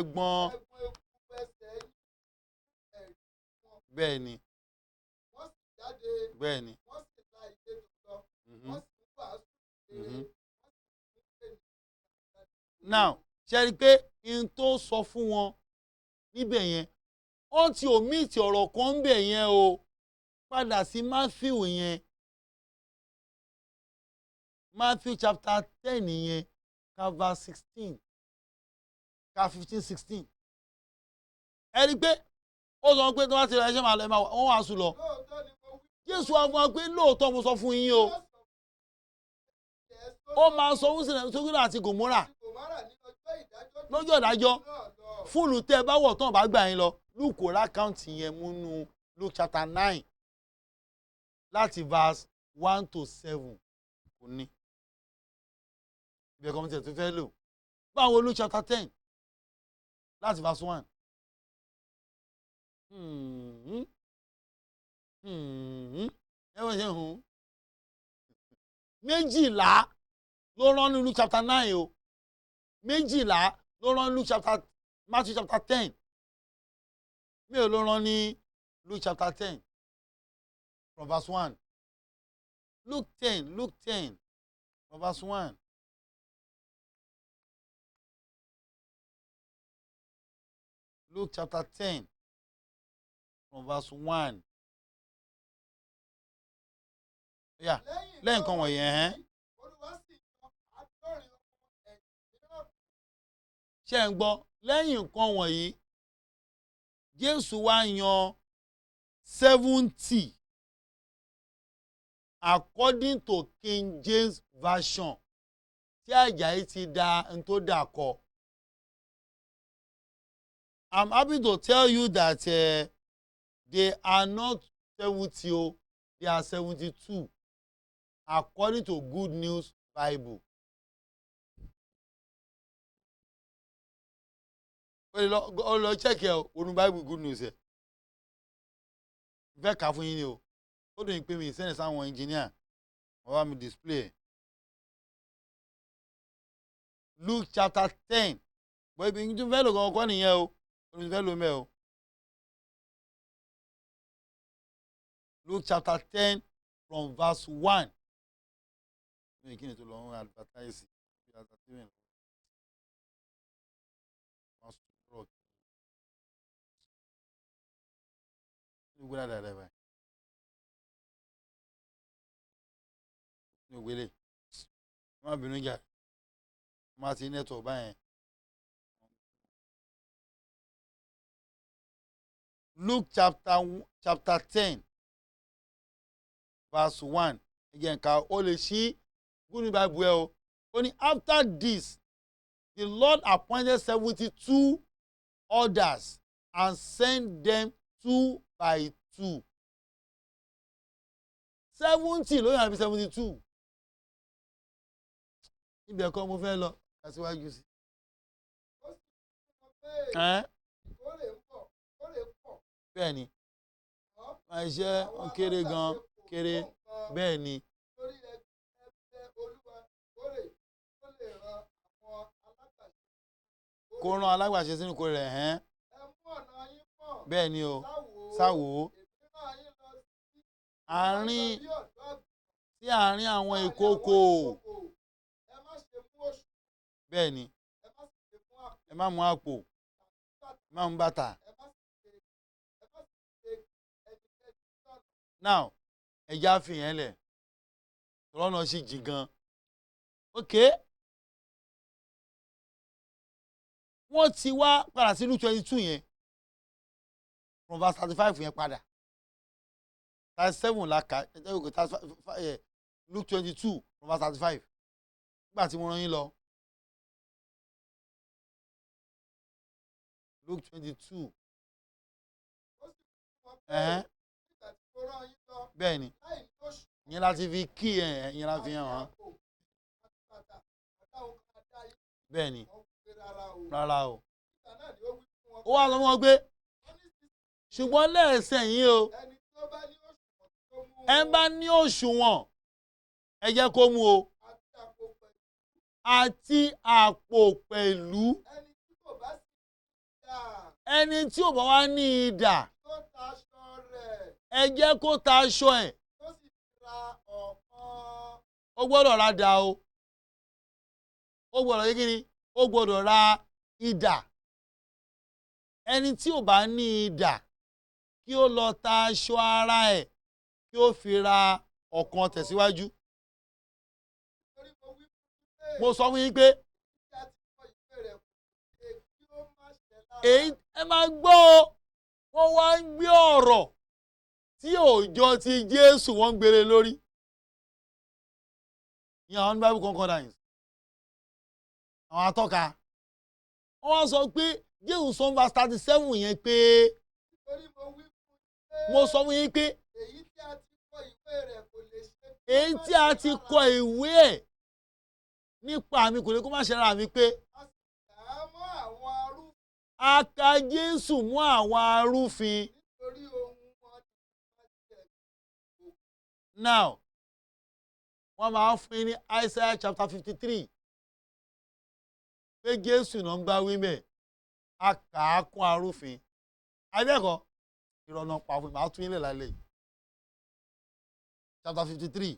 gbọn eruku ẹsẹ̀ yín fún ẹ̀rí wọn. Bẹ́ẹ̀ ni. Wọ́n sì jáde, Bẹ́ẹ̀ ni. wọ́n sì la ìletò lọ, wọ́n sì ń wàásù rere, wọ́n sì ń pè ní Now, ṣe rí i pé n tó sọ fún wọn níbẹ̀ yẹn, wọ́n ti omit ọ̀rọ̀ kan ń bẹ̀ yẹn o. Padà sí Matthew yẹn, Matthew chapter 10 yẹn, ka verse 16, ka 15, 16. Ẹ rí i pé ó sọ pé tí wọ́n ti rẹ̀ ṣe máa lọ, ẹ máa wọ́n wàásù lọ. Lóòótọ́ ni mo wí Jésù wá fún wa pé lóòótọ́ mo sọ fún yín o, yóò sọ fún ó máa sọ fún Sódómù àti Gòmórà Gòmórà ní ọjọ́ ìdájọ́ jù lọ́jọ́ ìdájọ́ náà lọ. Fúlù tẹ́ ẹ bá wọ̀ tán bá gbà yín lọ. Luke kò account yẹn múnú Luke chapter 9 láti verse 1 to 7, kò ní ibẹ̀ kan tí ẹ̀ tó fẹ́ lò. Báwo Luke chapter 10 láti verse 1? Ẹ wọ́n ṣe hùn. 12 ló rán ní Luke chapter 9 o, 12 ló rán ní Luke chapter, Matthew chapter 10. Mélòó ló rán ní Luke chapter 10 from verse 1? Luke 10, Luke 10 from verse 1. Luke chapter 10 from verse 1. Yeah. Lẹ́yìn Lẹ́yìn nǹkan wọ̀nyí, ẹ̀hẹ́n. Olúwa sì yan 70 ọmọ ẹ̀yìn mìíràn. Ṣé ń gbọ́? Lẹ́yìn nǹkan wọ̀nyí, Jésù wá yan 70 according to King James Version tí Àjàyí ti da n tó dà kọ. I'm happy to tell you that they are not 70 o, they are 72 according to Good News Bible. Ó lọ check ẹ o, wọnú Bible Good News ẹ. Fẹ́ kà á fún yín ni o. Ó dùn yín pé mi send sáwọn engineer wọ́n bá mi display ẹ̀. Luke chapter 10, bọ́ ibi tí fẹ́ lò gan kọ́ nìyẹn o, ibi tí fẹ́ lò mẹ́ o. Luke chapter 10 from verse 1. Mi kí ni tó lọ ń advertise entertainment. Wọ́n sọ̀rọ̀ kí ní gbọ́dọ̀ dáadáa báyìí. Ní ògbélé. Má bínú jà. Má ti network báyẹn. Luke chapter 10 verse 1. Again, ká o lè ṣí Good News Bible ẹ o. Ó ní, after this, the Lord appointed 72 others. and sent them two by two. 70 ló yàn àbí 72? Ibẹ̀ kọ́ mo fẹ́ lọ, kàṣíwájú sí. Ó sì wí fún wọn pé, Ẹ́n? ìkórè ń bọ̀, ìkórè pọ̀, Bẹ́ẹ̀ ni. ṣùgbọ́n Iṣẹ́ àwọn kéré gan. alágbàṣe kò Kéré. tó nǹkan. Bẹ́ẹ̀ ni. Torí ẹ bẹ Olúwa ìkórè kó lè rán àwọn alágbàṣe. Kó rán alágbàṣe sínú ìkórè rẹ̀ hẹ́n. Ẹ mú ọ̀nà yín pọ̀n. Bẹ́ẹ̀ ni o. Sáwò. Sáwò. Èmi rán yín lọ sí Àárín bí ọ̀dọ́ àgùntàn sí àárín àwọn láàrin ìkookò. àwọn ìkookò. Ẹ má ṣe mú òṣùwọ̀n, Bẹ́ẹ̀ ni. ẹ má sì ṣe mú àpò Ẹ má mú àpò, bàtà, ẹ má mú bàtà. Ẹ má sì ṣe ẹnikẹ́ni ní ọ̀nà. Now, ẹja fi yẹn lẹ̀, lọ́nà sì jìn gan. Ok, wọ́n ti wá padà sí Luke 22 yẹn, from verse 35 yẹn padà 37 la kà ẹ ẹ 35, Luke 22 from verse 35, nígbà tí mo rán yín lọ. Luke 22. Ó sì wí fún wọn pé, nígbà tí mo rán yín lọ Bẹ́ẹ̀ ni. láì ní òṣùwọ̀n Ìyẹn láti fi kí ẹ, ìyẹn láti fi hàn án. àti àpò àti bàtà, ọ̀dà òun kan dá yín? Bẹ́ẹ̀ ni. Wọ́n wí pé, rárá o. Rárá o. Nígbà náà ni ó wí fún wọn Ó wá sọ fún wọn pé, wọ́n ní sísìn ṣùgbọ́n lẹ́ẹ̀sẹ̀ yín o, ẹni tí ó bá ní òṣùwọ̀n tó mú ẹ bá ní òṣùwọ̀n, ẹ jẹ́ kó mú o, àti àpò pẹ̀lú. Àti àpò pẹ̀lú. Ẹni tí kò bá sì ní idà, Ẹni tí ò bá wá ní idà, kí ó ta aṣọ rẹ̀, ẹ jẹ́ kó ta aṣọ ẹ̀, kí ó sì fi ra ọ̀kan. Ó gbọ́dọ̀ ra dà o. Ó gbọ́dọ̀ yé kíni? Ó gbọ́dọ̀ ra idà. Ẹni tí ò bá ní idà, kí ó lọ ta aṣọ ara ẹ̀, kí ó fi ra ọ̀kan. Tẹ̀síwájú. Nítorí mo wí fún yín pé, Mo sọ fún yín pé, tí a ti kọ ìwé rẹ̀ kò ṣe kí ó má ṣẹ lára Èyí ẹ máa gbọ́ o, wọ́n wá ń gbé ọ̀rọ̀ tí òòjọ́ ti Jésù, wọ́n ń gbére lórí ní àwọn Bible Concordance, àwọn atọ́ka. Wọ́n wá sọ pé Jésù sọ ní verse 37 yẹn pé, Nítorí mo wí fún yín pé, mo sọ fún yín pé, èyí tí a ti kọ ìwé rẹ̀ kò lè ṣe kí ó èyí má tí ṣẹ a ti lára. kọ ìwé ẹ̀ nípa mi kò lè kó má ṣe ara mi pé, A sì kà á mọ́ àwọn arúfin a ka Jésù mú àwọn arúfin. Nítorí ohùn wọn ni wọ́n jẹ́. Now, wọ́n máa ń fún yín ní Isaiah chapter 53 pé Jésù náà ń bá wí mẹ́, a kà á kún arúfin abẹ́ẹ̀kọ́. Ìrọ̀nà pa fún mi, màá tún yín lẹ̀ lálẹ́ yìí. Chapter 53.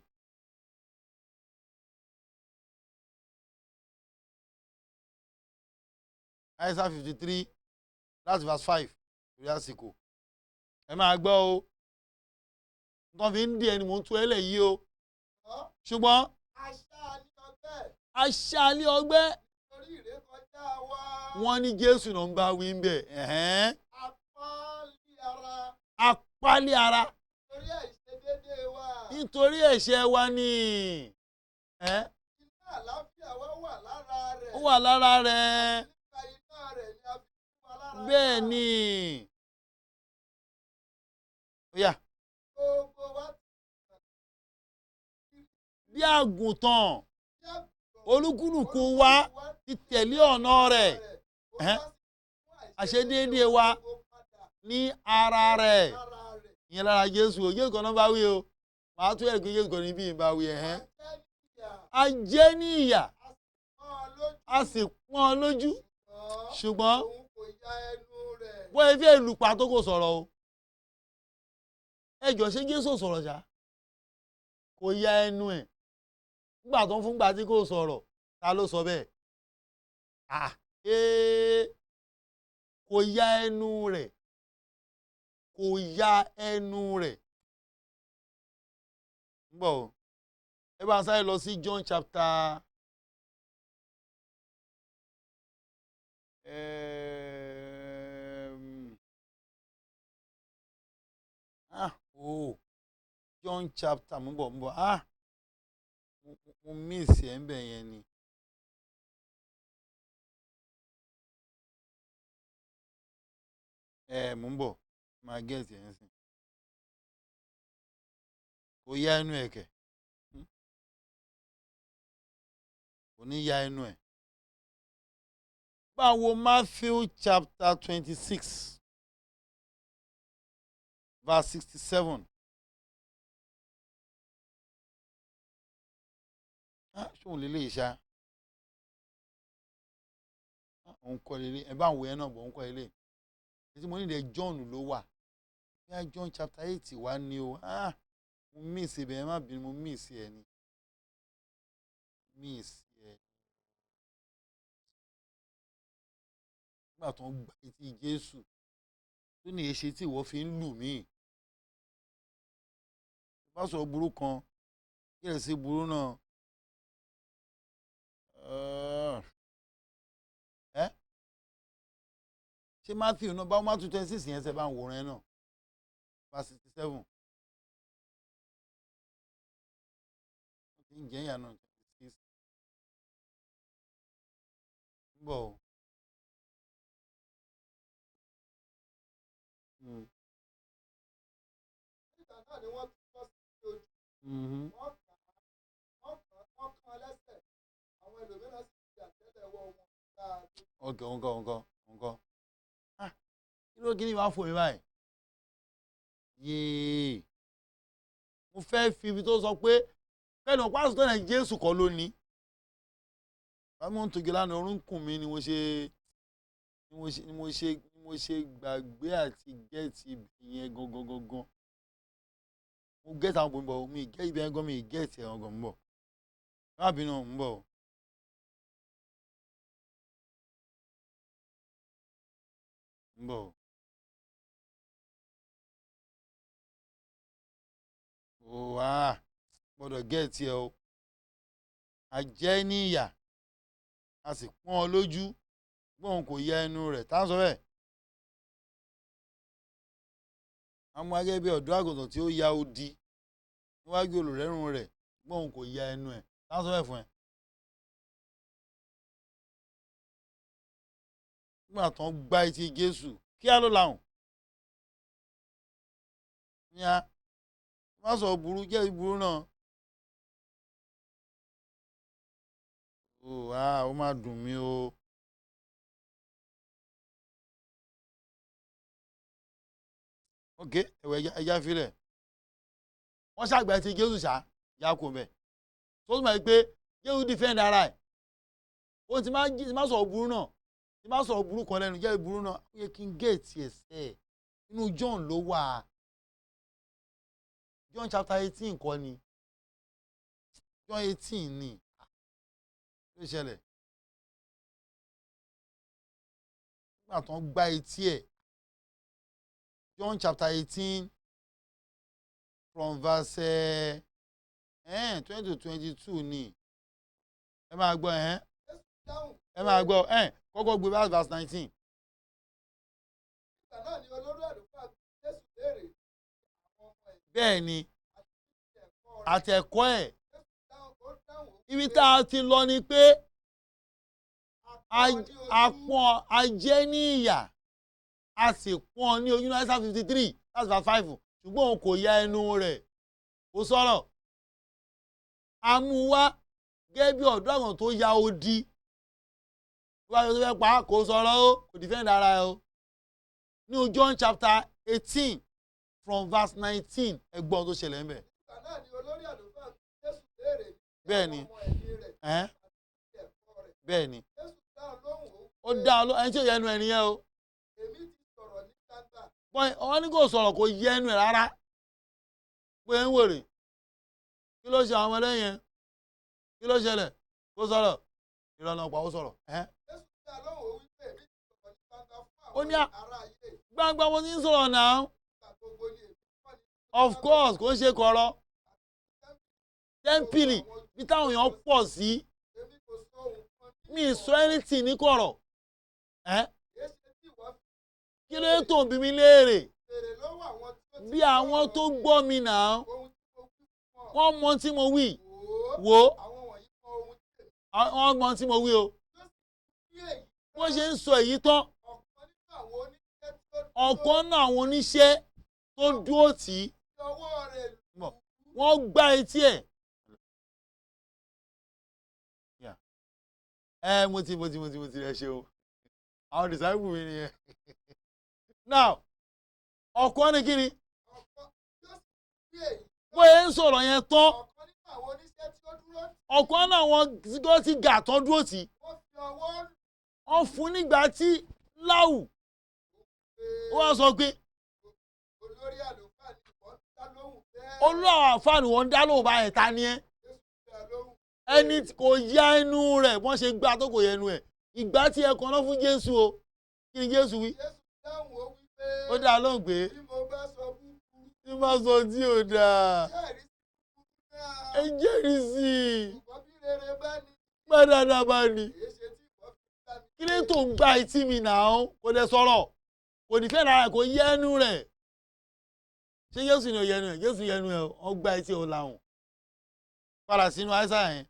Isaiah 53 láti verse 5, lórí àsìkò. Ẹ máa gbọ́ o, nǹkan fi ń di ẹni mò ń tú ẹ lẹ̀ yìí o. Ṣùgbọ́n A ṣá a ní ọgbẹ́ a ṣá a ní ọgbẹ́ nítorí ìrékọjá wa. Wọ́n ní Jésù náà ń bá wí ń bẹ̀. A pọ́n lé ara A pa lé ara nítorí àìṣedéédéé wa. Nítorí ẹ̀ṣẹ̀ wa ni. Iná àlàáfíà wa wà lára rẹ̀. Ó wà lára rẹ̀. Nípa iná rẹ̀ ni a fi fún wa lára Bẹ́ẹ̀ dá. ni. Ó yá. Gbogbo wa ti Bí àgùntàn, bí àgùntàn, olúkúlùkù wa ti tẹ̀lé ọ̀nà rẹ̀. Àṣedéédéé wa ní ara rẹ̀. Ìyẹn lára Jésù o. Jésù kan náà bá wí o. Màá tún ẹ̀rí pé Jésù kan ní bí ìbá wí. A jẹ́ ní ìyà, a sì pọ́n ọ lójú, ṣùgbọ́n bóyá fi ìlú pa tó kò sọ̀rọ̀ o. Ẹ jọ, ṣé Jésù ò sọ̀rọ̀ ṣá? Kò ya ẹnu ẹ̀ nígbà tó ń fún gbà tí kò sọ̀rọ̀. Ta ló sọ bẹ́ẹ̀? Ah, ee, kò ya ẹnu rẹ̀, kò ya ẹnu rẹ̀. Ń bọ̀ o, ẹ bá sáré lọ sí John chapter oh, John chapter, mo bọ̀, ah, mo miss ẹ̀ ń bẹ̀ yẹn ni. Ẹ mò ń bọ̀, máa get ẹ̀ ń sìn. Kò ya ẹnu ẹ̀ kẹ̀. Kò ní ya ẹnu ẹ̀. Báwo Matthew chapter 26 verse 67. Ah, ṣóun lè lè ṣá? Òun kọ́ lélẹ̀. Ẹ bá ń wo ẹ náà bọ̀, òun kọ́ lélẹ̀. Ètí mo nílẹ̀, John ló wà. Bóyá John chapter 8 wá ní o. Ah, mo miss ibẹ̀. Ẹ má bínú, mo miss ẹ ni, miss ẹ. Nígbà tó ń gba etí Jésù, tó ní, "Èṣe tí ìwọ fi ń lù mí?" Bá sọ̀rọ̀ burú kan, kí ẹ̀ sí burú náà. Ẹ ṣé Matthew náà báwo? Matthew 26 yẹn ṣe bá ń wòran ẹ náà, verse 67. Wọ́n ti ń jẹ́ ìyá náà, 26 ń bọ̀ o. Nígbà náà ni wọ́n tún tọ́ sí ojú. Wọ́n kàn án, wọ́n kàn án lẹ́sẹ̀. Àwọn ẹlòmíràn sì fi àtẹ́lẹwọ́ wọn gbá a lójú. Ok, òǹkọ òǹkọ òǹkọ. Ah, kí ló, kí ni wàá fò mí báyìí? Yéé, mo fẹ́ fi ibi tó sọ pé fẹ́ẹ́ lọ pásítọ̀ náà, Jésù kọ́ ló ní. Báwo mo ń tòjú lánàá, orúnkún mi ni mo ṣe gbàgbé àti get ibẹ̀ yẹn gangan gangan. Mo get àwọn bòmí bọ̀, mi get ibẹ̀ yẹn gan, mi get ẹ̀ gangan. Ń bọ̀, má bínú, ń bọ̀ o. Ń bọ̀ o. Ó wá gbọ́dọ̀ get ẹ o. A jẹ ní ìyà, a sì pọ́n ọ lójú, gbọ́n kò yẹ ẹnu rẹ̀. Tá ń sọ bẹ́ẹ̀? Àwọn agẹ́ bí ọ̀dọ́ àgùntàn tí ó ya odi níwájú olùrẹ́rùn rẹ̀, gbọ́n kò ya ẹnu ẹ̀. Tá ń sọ bẹ́ẹ̀ fún ẹ? Nígbà tó ń gbá etí Jésù, kí á ló lahùn ní a má sọ burú jẹ́ burú náà. Ó ah, ó má dùn mí o. Ok, ẹ̀wẹ̀, ẹja filẹ̀. Wọ́n ṣàgbà etí Jésù ṣá, ya kò mẹ́ tó túmọ̀ pé Jésù defend ara ẹ̀. Ó ti máa sọ̀rọ̀ burú náà, ti máa sọ̀rọ̀ burú kan lẹ́nu jẹ́ burú náà. Ó yẹ kí n get ẹ̀sẹ̀. Inú John ló wà, John chapter 18 kọ́ ni, John 18 ni ló ṣẹlẹ̀ nígbà tó ń gbá etí ẹ̀. John chapter 18 from verse 20 to 22 ni. Ẹ máa gbọ́ ẹ̀. Jésù dáhùn. Ẹ máa gbọ́ ẹ̀, kọ́kọ́ gbé verse 19. Nígbà náà ni olórí àlùfáà bi Jésù léèrè ní àwọn ọmọ ẹ̀yìn Bẹ́ẹ̀ ni. àti ẹ̀kọ́ rẹ̀. Àtẹ̀kọ́ ẹ̀. Jésù dáhùn, ó dáhùn, ó Ibi wí pé, tá a ti lọ ni pé "A pọ́n ọ ní ojú." A pọ́n a jẹ́ ní ìyà, a sì pọ́n ní ojú náà. Isaiah 53, that's verse 5. Ṣùgbọ́n òun kò ya ẹnu rẹ̀, kò sọ̀rọ̀. A mú wá gẹ́gẹ́ bí ọ̀dọ́ àwọn tó ya odi tó bá yọ tó fẹ́ pa á, kò sọ̀rọ̀ o, kò defend ara ẹ o. Ní John chapter 18 from verse 19, ẹgbọ́n tó ṣẹlẹ̀ ń bẹ̀. Nígbà náà ni olórí àlùfáà bi Jésù léèrè ní Bẹ́ẹ̀ ni. àwọn ọmọ ẹ̀yìn rẹ̀ Ẹ̀hẹ́n, àti ẹ̀kọ́ rẹ̀. Bẹ́ẹ̀ ni. Jésù dáhùn lóhùn, ó wí Ó pé, dá ọ ẹni tí ò yẹ ẹnu ẹ nìyẹn o. "Èmi ti sọ̀rọ̀ ní gbangba." Wọ́n ní kò sọ̀rọ̀, kò yẹ ẹnu ẹ̀ rárá, pé ń wèrè. Kí ló ṣe àwọn ọmọlẹ́yìn yẹn? Kí ló ṣẹlẹ̀? Kó sọ̀rọ̀, ìrọ̀nà ọ̀pá ó sọ̀rọ̀. Ẹ̀hẹ́n. Jésù dá lóhùn, ó wí pé, "Èmi ti sọ̀rọ̀ ní gbangba fún Ó àwọn ní ará ayé. Gbangba mo ti ń sọ̀rọ̀ náà. Nígbà gbogbo ni èmi kọ́ni Of course, kò ń ṣe kọ̀rọ̀, tẹ́ḿpìlì bí táwọn èèyàn pọ̀ sí. Èmi kò sọ ohun kan ní Mi ì sọ ìkọ̀kọ̀. anything ní kọ̀rọ̀. Ẹ̀hẹ́n. Èéṣe tí ìwọ fi Kí ló dé tó ń bi mí léèrè? béèrè lọ́wọ́ àwọn tí ó ti Bí gbọ́ àwọn ọ̀rọ̀ tó mi gbọ́ mi náà, ohun tí mo wí fún ọ. wọ́n mọ tí mo wí. Wò ó, Wò ó, àwọn wọ̀nyí mọ ohun tí èmi wọ́n mọ tí mo wí o. tí ó sì wí èyí Bó ṣe ń sọ èyí tán, ọ̀kan nínú àwọn oníṣẹ́ tí tí ó dúró Ọ̀kan náà àwọn oníṣẹ́ tó dúró tì í fi ọwọ́ rẹ̀ lù Bọ̀. Ú. Wọ́n gbá etí ẹ̀. Yeah. Ẹ mo ti ẹ ṣeun, àwọn disciple mi nìyẹn. Now, ọ̀kan ní kíni? Ọ̀kan tí ó sì wí èyí Bóyá ń sọ̀rọ̀ yẹn tán, ọ̀kan nínú àwọn oníṣẹ́ tí ó dúró tì ọ̀kan náà àwọn security guard tán dúró tì í, wọ́n fi ọwọ́ lù wọ́n fún nígbà tí láwù pé ó wá sọ pé olórí àlùfáà ni ìwọ ń dá lóhùn bẹ́ẹ̀? Olú àwọn àfáàní wọn ń dá lóhùn báyẹn, ta ni ẹ́? Jésù dá lóhùn. Ẹni tí kò yá ẹnu rẹ̀, wọ́n ṣe gbá tó kò yẹ ẹnu ẹ̀. Ìgbà tí ẹ kan náà fún Jésù o, kí ni Jésù wí? Jésù dáhùn, ó wí pé Ó dá lóhùn pé bí mo bá sọ búburú, tí má sọ tí ò dáa, jẹ́rìí sí búburú náà. Ẹ jẹ́rìí sí i. Ṣùgbọ́n bí rere bá ní, Gbá dáadáa bá ní, èé ṣe tí ìwọ fi gbá mi? Kí ló tó ń gbá etí mi náà? Kò dẹ̀ sọ̀rọ̀, kò ní fẹ́ rárá, kò yẹ ẹnu rẹ̀. Ṣé Jésù ni ò yẹ ẹnu ẹ̀? Jésù yẹ ẹnu ẹ̀. Ó gbá etí ò làwùn. Padà sínú àìsàn yẹn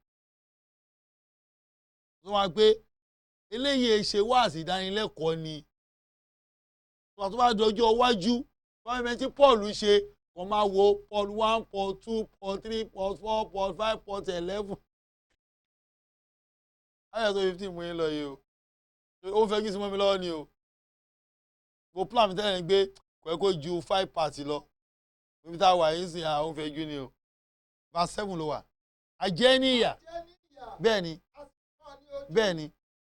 tó wá pé eléyìí ṣe wáàsí ìdánilẹ́kọ̀ọ́ ni tó bá dọjọ́ iwájú wọ́n fẹ́ tí Paul ṣe kò máa wo Paul 1, Paul 2, Paul 3, Paul 4, Paul 5, Paul 11 ayọ̀ tó 15 mú yín lọ yìí o. Ó ń fẹ́ kí sí mọ́ mi lọ́wọ́ ni o. Mo plan mi tẹ́lẹ̀ ni pé kò yẹ kó ju five parts lọ. Níbi tá a wà yín sìn, àwọn ò fẹ́ ju ni o. Verse 7 ló wà. Àjẹ́ ní ìyà. Jẹ́ ní ìyà. Bẹ́ẹ̀ ni. A sì pọ́n ní ojú. Bẹ́ẹ̀ ni.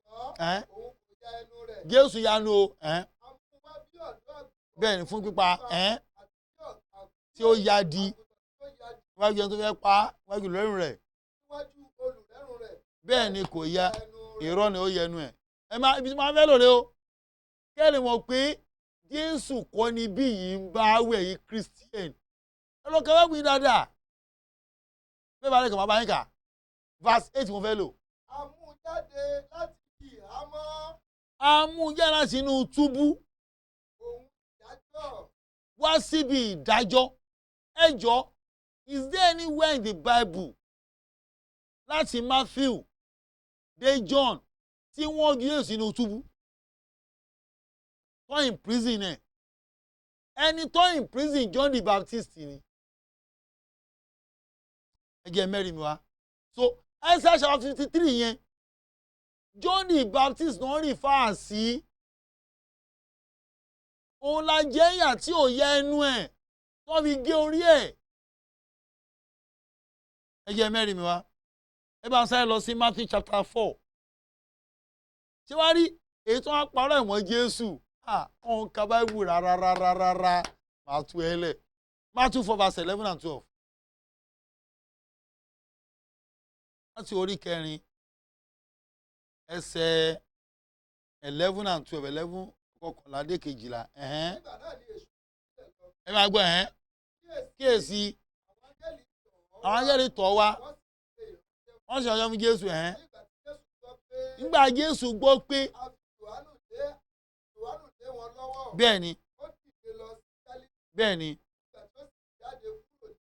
Ṣùgbọ́n Ẹ̀hẹ́n. òun kò ya ẹnu rẹ̀. Jésù yanu o. Ẹ̀hẹ́n. A mú wá bí ọ̀dọ́ àgùntàn Bẹ́ẹ̀ ni, fún pípa. Ẹ̀hẹ́n. àti bí àgùntàn Tí ó ya di tí ó ya di níwájú ẹni tó fẹ́ pa á, níwájú olùrẹ́rùn rẹ̀. Níwájú olùrẹ́rùn rẹ̀. Bẹ́ẹ̀ ni, kò ya ẹnu rẹ̀. Irọ́ ni, ó yẹnu ẹ̀. Ẹ má ibi tí wọ́n fẹ́ lòdì o, kí ẹ lè mọ̀ pé Jésù kọ́ ni bí yìí ń bá wẹ̀ yìí. Christian, ẹ lọ kẹ́wẹ́ gbìn dáadáa. Bẹ́ẹ̀ bá lè kàn máa bá yín kà. Verse 8 mo fẹ́ lò. A mú jáde láti ibi ìhámọ́. A mú jáde láti inú túbú òun ìdájọ́ wá síbi ìdájọ́. Ẹ jọ, is there anywhere in the Bible láti Matthew dé John tí wọ́n gbé Jésù sínú túbú tó in prison ẹ̀? Ẹni tó in prison, John the Baptist ni. Ẹ jẹ́ mẹ́rin mi wá. So Isaiah chapter 53 yẹn, John the Baptist náà refer sí. Òun la jẹ́ ìyà tí ò yẹ ẹnu ẹ̀ tó fi gé orí ẹ̀. Ẹ jẹ́ mẹ́rin mi wá. Ẹ bá ń sáré lọ sí Matthew chapter 4. Ṣé wàá rí èyí tó wá parọ́ ẹ̀wọ̀n Jésù? Ọ̀hún ka Báíbù rárá rárá rárá. Máa tú ẹ lẹ̀. Matthew 4 verse 11 and 12. Láti orí kẹrin, ẹsẹ̀ 11 and 12, 11, 11 dé 12. Ẹ̀hẹ́n. Nígbà náà ni èṣù sílẹ̀ lọ. Ẹ máa gbọ́. Ẹ̀hẹ́n. Kíyèsí, Kíyèsí, àwọn áńgẹ́lì tọ̀ ọ́ àwọn áńgẹ́lì tọ̀ wá, wọ́n sì ṣe ìránṣẹ́. Wọ́n sì ọjọ́ fún Jésù. Ẹ̀hẹ́n. Nígbà tí Jésù gbọ́ pé Nígbà Jésù gbọ́ pé a fi Jòhánù lé wọn lọ́wọ́, bẹ́ẹ̀ ni ó dìde lọ sí Gálílì. Bẹ́ẹ̀ ni. Nígbà tí ó sì jáde kúrò ní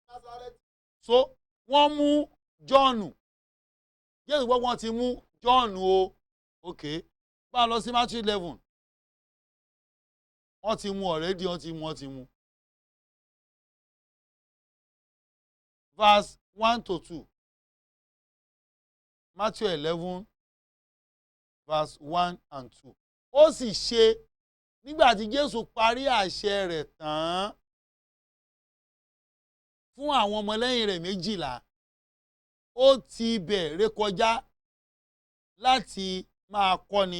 Násárẹ́tì, So wọ́n mú Jọ́ọ̀nù. Jésù gbọ́ wọ́n ti mú Jọ́ọ̀nù o. Ok, bá a lọ sí Matthew 11. Wọ́n ti mú already, wọ́n ti mú. Verse 1 to 2. Matthew 11 verse 1 and 2. Ó sì ṣe nígbà tí Jésù parí àṣẹ rẹ̀ tán fún àwọn ọmọlẹ́yìn rẹ̀ 12, ó ti ibẹ̀ rékọjá láti máa kọ́ni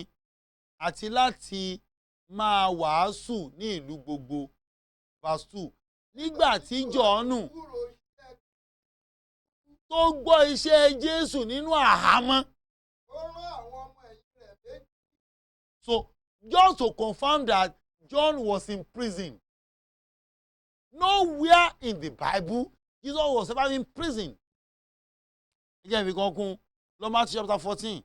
àti láti máa wàásù ní ìlú gbogbo. Verse 2. Nígbà tí Jọ̀ọ́nù kúrò iṣẹ́ tó gbọ́ iṣẹ́ Jésù nínú àhámọ́. Ó rán àwọn ọmọ ẹ̀yìn rẹ̀ méjì. So just to confirm that John was in prison. Nowhere in the Bible Jesus was ever in prison. Ẹ jẹ́ ìfi kan kún. Lọ Matthew chapter 14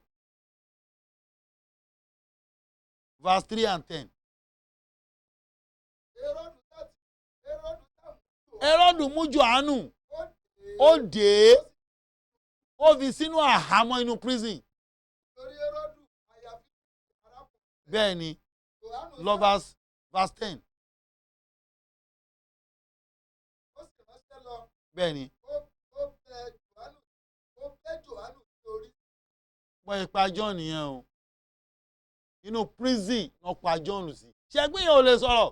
verse 3 and 10. Héródù sá mú Hẹ́rọ́dù mú Jòhánù, ó dè ó dè é, ó fi sínú àhámọ́, inú prison. Torí Héródù aya Fílípù arákùnrin Bẹ́ẹ̀ ni. Jòhánù Lovers. Verse 10. Ó sì ránṣẹ́ lọ. Bẹ́ẹ̀ ni. Ó bẹ́ Jòhánù ní orí. Wọ́n pa John yẹn o. Inú prison wọ́n pa John sí. Ṣẹ́gbẹ́ yẹn ò lè sọ̀rọ̀,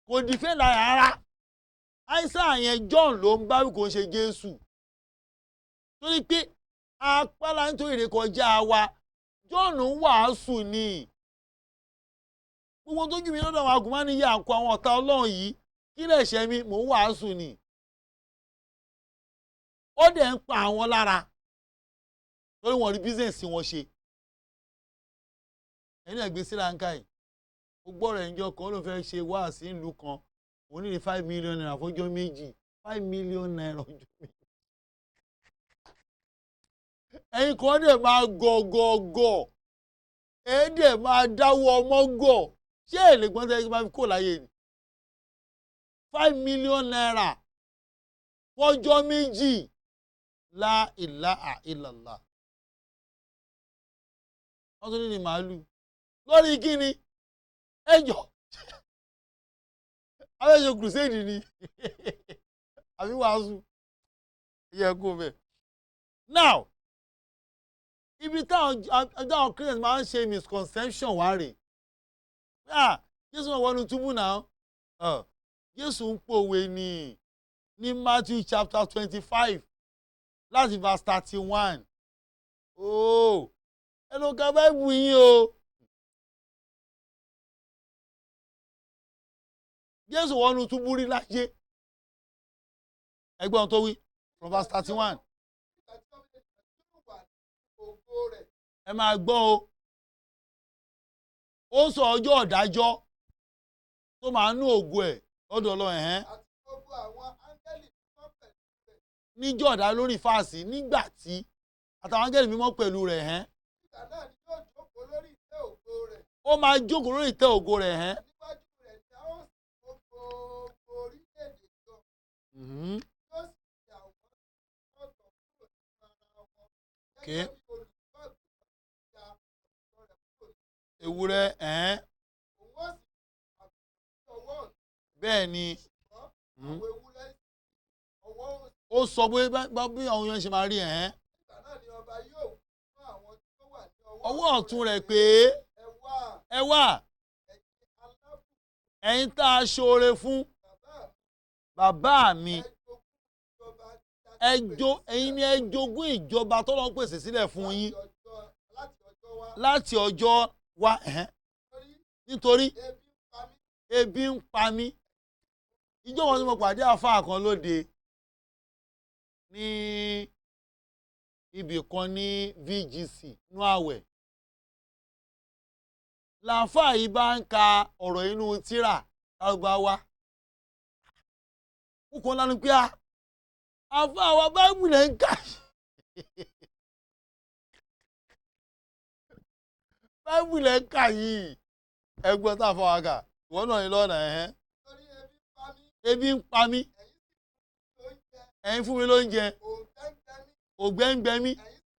kò defend ara rárá. Àìsàn yẹn, John ló ń bá wí, kò ń ṣe Jésù, torí pé apálá nítorí ìrékọjá wa. John ń wàásù ni. Gbogbo tó jù mí lọ́dọ̀ àwọn agùnmánìyà kó àwọn ọ̀tá Ọlọ́run yìí, kí lè ṣe mí? Mò ń wàásù ni. Ó dẹ̀ ń pa àwọn lára torí wọ́n rí business wọn ṣe. Ẹni ẹ̀gbẹ́ sí láǹkà yìí, ó gbọ́rọ̀ ẹ̀ńjọ́ kan, ó ló fẹ́ ṣe wáàsí ìlú kan, òun ní ₦5 million fọjọ́ 2. ₦5 million ọjọ́ 2. Ẹ̀yin kan dẹ̀ máa gọ̀gọ̀gọ̀, ẹ̀ dẹ̀ máa dáwọ́ ọmọ gọ̀. Ṣé èlé gbọ́n tẹ́ máa fi kó láyé ni? ₦5 million fọjọ́ 2. La ilaha illallah. Wọ́n tún ní ní màálù lórí kíni? Ẹjọ́ abẹ́jọ crusade ni àbí wàásù yẹ kó bẹ́ẹ̀. Now, ibi táwọn Christians máa ń ṣe misconception wá rè ah, Jésù náà wọnú túbú náà. Jésù ń pòwe ní Matthew chapter 25 láti verse 31. Oh, ẹ lọ ka Báìbù yín o. Jésù wọnú túbú rí láyé? Ẹgbọ́n tó wí from verse 31. Nígbà tí Ọmọ Ènìyàn yóò wà ní ògo rẹ̀. Ẹ máa gbọ́ o. Ó sọ ọjọ́ ọ̀dájọ́ tó máa nú ògo ẹ̀ lọ́dọ̀ Ọlọ́run, ẹ̀hẹ́n. Àti gbogbo àwọn áńgẹ́lì mímọ́ pẹ̀lú rẹ̀. Níjọ́ ọ̀dá lórí fáàsì, nígbà tí àtàwọn áńgẹ́lì mímọ́ pẹ̀lú rẹ̀, ẹ̀hẹ́n. Nígbà náà ni yóò jókòó lórí ìtẹ́ ògo rẹ̀. Ó máa jókòó lórí ìtẹ́ ògo rẹ̀, ẹ̀hẹ́n. Níwájú rẹ̀ ni a ó sì kó gbogbo orílẹ̀-èdè jọ. Yóò sì yà wọ́n sọ́tọ̀ kúrò nínú ara wọn. Gẹ́gẹ́ bí olùṣọ́ àgùntàn ti ya àgùntàn rẹ̀ kúrò nínú Ewúrẹ́, ẹ̀hẹ́n. Òun ó sì fi àgùntàn sí ọwọ́ ọ̀tún. Bẹ́ẹ̀ ni. Ṣùgbọ́n àwọn ewúrẹ́ sí ọwọ́ òsì. Ó sọ pé bí àwọn èèyàn ṣe máa rí, ẹ̀hẹ́n. Nígbà náà ni ọba yóò wí fún àwọn tí ó wà ní ọwọ́ ọ̀tún rẹ̀ pé, "Ẹ wá, "Ẹ wá, ẹ̀yin alábùkún ẹ̀yin tá a ṣoore fún bàbá mi, bàbá mi, ẹ jogún ìjọba tí a ẹ ti jo pèsè ẹ̀yin ni sílẹ̀ ẹ jogún ìjọba tọ́lọ́run pèsè sílẹ̀ fún yín láti ọjọ́ wá. Láti ọjọ́ wá," ẹ̀hẹ́n. Nítorí "Nítorí ebi ń pa mí, ebi ń pa mí." Ìjọ wọn tí mo pàdé àáfàá kan lóde ní ibì kan ní VGC nú àwẹ̀, làáfàá yìí bá ń ka ọ̀rọ̀ inú tírà Lárúbáwá kúkọ lánàá pé a àáfàá wa, Báìbù lẹ́ ń kà yìí, Báìbù lẹ́ ń kà yìí. Ẹgbọ́n tá a fọwọ́ kà, ìwọ náà ní lọ́nà, ẹ̀hẹ́n. Nítorí ebi ń pa mí, Ebi ń pa mí, ẹ̀yin sì fún mi lóúnjẹ, ẹ̀yin fún mi lóúnjẹ, òǹgbẹ ń gbẹ mí, ògbẹ́ ń gbẹ mí, ẹ̀yin sì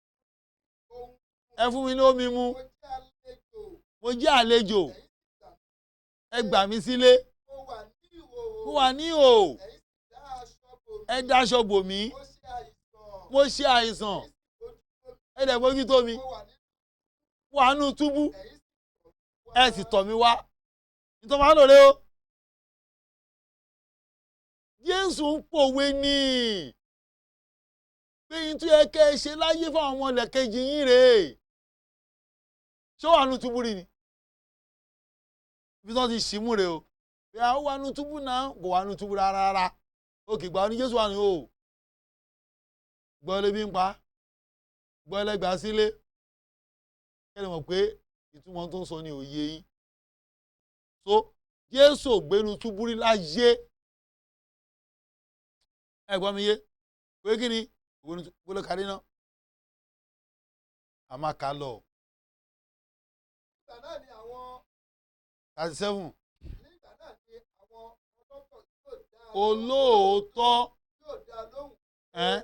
fún mi ohun ẹ fún mi ní omi mu, mo jẹ́ àlejò, mo jẹ́ àlejò, ẹ̀yin sì gbà mí, ẹ gbà mí sílé, mo wà ní ìhòhò, mo wà ní ìhòòhò, ẹ̀yin sì dá aṣọ bò mí, ẹ dáṣọ bò mí, mo ṣe àìsàn, mo ṣe àìsàn, ẹ̀yin sì bójútó mi, ẹ dẹ̀ bójútó mi, mo wà ní wà nù túbú, ẹ̀yin sì tọ̀ mí ẹ wá. sì tọ̀ mí wá. Nítorí wọn lòlẹ́ o. Jésù ń pòwe ní pé yín tó yẹ kẹ́ ẹ ṣe láyé fáwọn ọmọ ilẹ̀kejì yín rèé. Ṣé wà nù túbú rí ni? Ibi tí wọ́n ti ṣì mú rèé o. Pé àwọn wà nù túbú náà, kò wà nù túbú rárá rárá. Òkè gbà ní Jésù wà ní o. Gbọ́ lébi ń pa, gbọ́ ẹlẹ́gbàá sílé. Kẹ́ni mọ̀ pé ìtumọ̀ tó ń sọ ní òye yín. So Jésù ò gbénu túbú rí láyé. Ẹ gbọ́ mi yé pé kí ni gbọ́dọ̀ kárí náà a máa kà á lọ. Nígbà náà ni àwọn 37. Nígbà náà ni àwọn ọlọ́tọ̀ yóò dá Olóòótọ́ yóò dá lóhùn ẹ́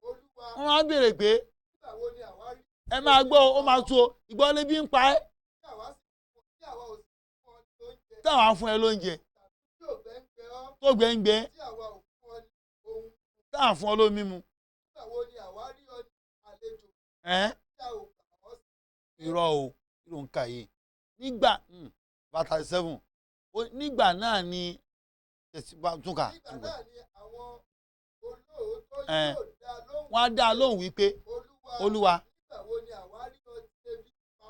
"Olúwa, wọ́n máa ń béèrè pé nígbà wo ni àwa rí ẹ máa gbọ́, ó máa tú o, ìgbọ́ lébi ń pa ẹ́ tí àwa sì fún tí àwa ò sì fún ọ ní oúnjẹ? Táwa fún ẹ lóúnjẹ, tí òǹgbẹ ń gbẹ ọ́, tó gbẹ́ngbẹ́, tí àwa ò fún ọ ní ohun? Táà fún ọ lómi mímu? Nígbà wo ni àwa rí ọ ní àlejò tí a ò gbà ọ́ sí? Irọ́ o, kí ló ń kà yìí? Nígbà verse 7, nígbà náà ni túnkà. Nígbà Túnkà. náà ni àwọn olóòótọ́ yóò dá lóhùn Wọ́n á dá a lóhùn wípé, "Olúwa, Olúwa, nígbà wo ni àwa rí ọ tí ebi pa ọ́,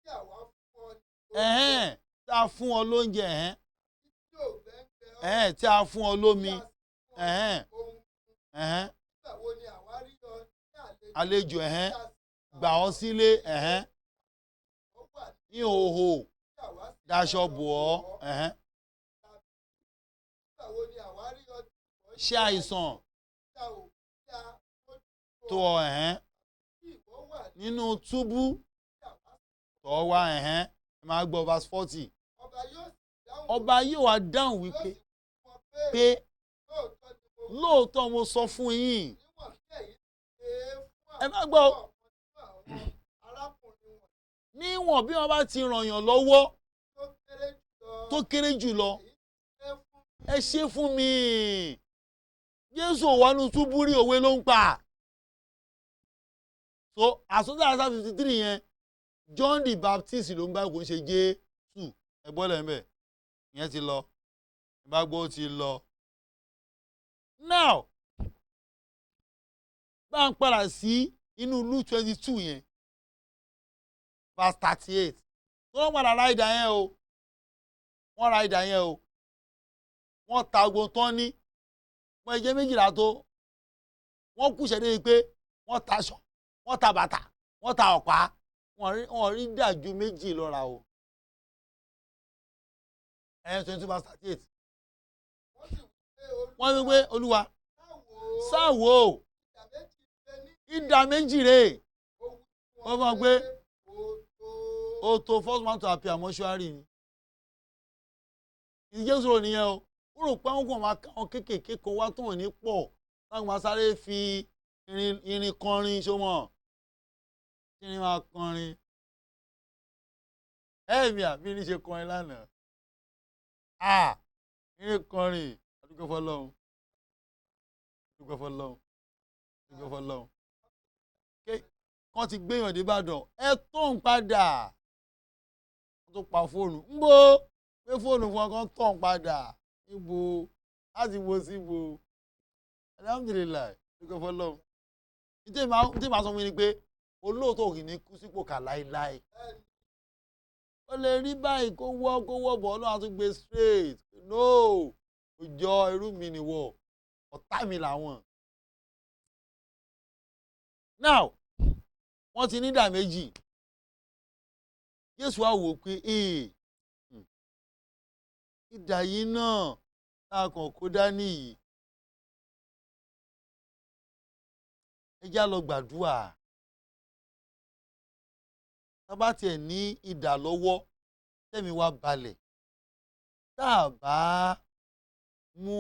tí àwa fún ọ ní oúnjẹ, Tá a fún ọ lóúnjẹ, tí òǹgbẹ ń gbẹ ọ́, tí a fún ọ lómi, tí a sì fún ọ ní ohun mímu? Nígbà wo ni àwa rí ọ ní àlejò, àlejò, tí a sì gbà ọ́ sílé, ó wà ní ìhòhò, tí àwa sì daṣọ bò ọ́? Nígbà wo ni àwa rí ọ tí ìwọ Ṣé àìsàn tí a ò tí a mójútó tó ọ, tí ìwọ wà ní nínú túbú, tí àwa sì tọ́ wá?" Ẹ máa gbọ́ verse 40. Ọba yóò sì dáhùn, Ọba yóò wá dáhùn yóò wípé sì wí fún wọn pé, pé, "Lóòótọ́ ni mo wí, "Lóòótọ́ mo sọ fún yín." níwọ̀n bí ẹ̀yin ti ṣe é fún Ẹ má gbọ́. ọ̀kan nínú àwọn arákùnrin wọ̀nyí Níwọ̀n bí wọ́n bá ti ràn yàn lọ́wọ́ tó kéré jùlọ, tó kéré jùlọ, èyí ti ṣe é fún ẹ ṣe fún mi." Jésù ò wọnú túbú rí, òwe ló ń pa. So àsọtẹ́ Isaiah 53 yẹn, John the Baptist ló ń bá, kò ń ṣe Jésù. Ẹ gbọ́ lẹ́yìn bẹ́ẹ̀, ìyẹn ti lọ, ìbá gbọ́, ó ti lọ. Now, bá ń padà sí inú Luke 22 yẹn, verse 38. Tó wọ́n padà ra idà yẹn o, wọ́n ra idà yẹn o, wọ́n ta ogun tán ní wọ́n ẹjẹ́ 12 tó wọ́n kú ṣẹ́dé pé wọ́n taṣọ, wọ́n ta bàtà, wọ́n ta ọ̀pá, wọ́n rí dàjú 2 lọ́ra o. Ẹ̀ 22 verse 38. Wọ́n sì wí pé, Wọ́n wí pé, "Olúwa, sáwò sáwò, idà 2 ń bẹ ní idà 2 rèé." Ó wí fún Ó fún wọn pé, ó tó. Ó tó. First man to appear mortuary ni ìjẹ́ sọ̀rọ̀ nìyẹn o. Ó rò pé àwọn kan máa ká àwọn kéékèèké kan wá tó wọ́n ní pọ̀, táwọn máa sáré fi irin kọrin ṣó mọ̀, irin máa kọrin ẹ̀mí àbí ní ṣe kọrin lánàá. Ah, irin kọrin. Adúgbò fọlọ́run, adúgbò fọlọ́run, adúgbò fọlọ́run kán ti gbéyàn dé Ìbàdàn, ẹ tó ń padà, wọ́n tó pa fóònù ń bó gbé fóònù fún ọ, kán tó ń padà níbo láti wo síbo. Alhamdulillahi, adúgbò fọlọ́run. Ní tí màá sọ fún mi ni pé olóòótọ́ kì ní kú sípò kà láéláé. Ó lè rí báyìí, kó wọ́ bọ̀, Ọlọ́run á tún gbé straight. No, òjò irú mi nìwọ, ọ̀tá mi làwọn. Now, wọ́n ti ní ìdá 2. Jésù wá wò pé ee, idà yìí náà tá a kàn kó dání yìí, ẹ já lọ gbàdúrà. Tá bá tiẹ̀ ní idà lọ́wọ́, tẹ̀mí wa balẹ̀. Tá a bá mú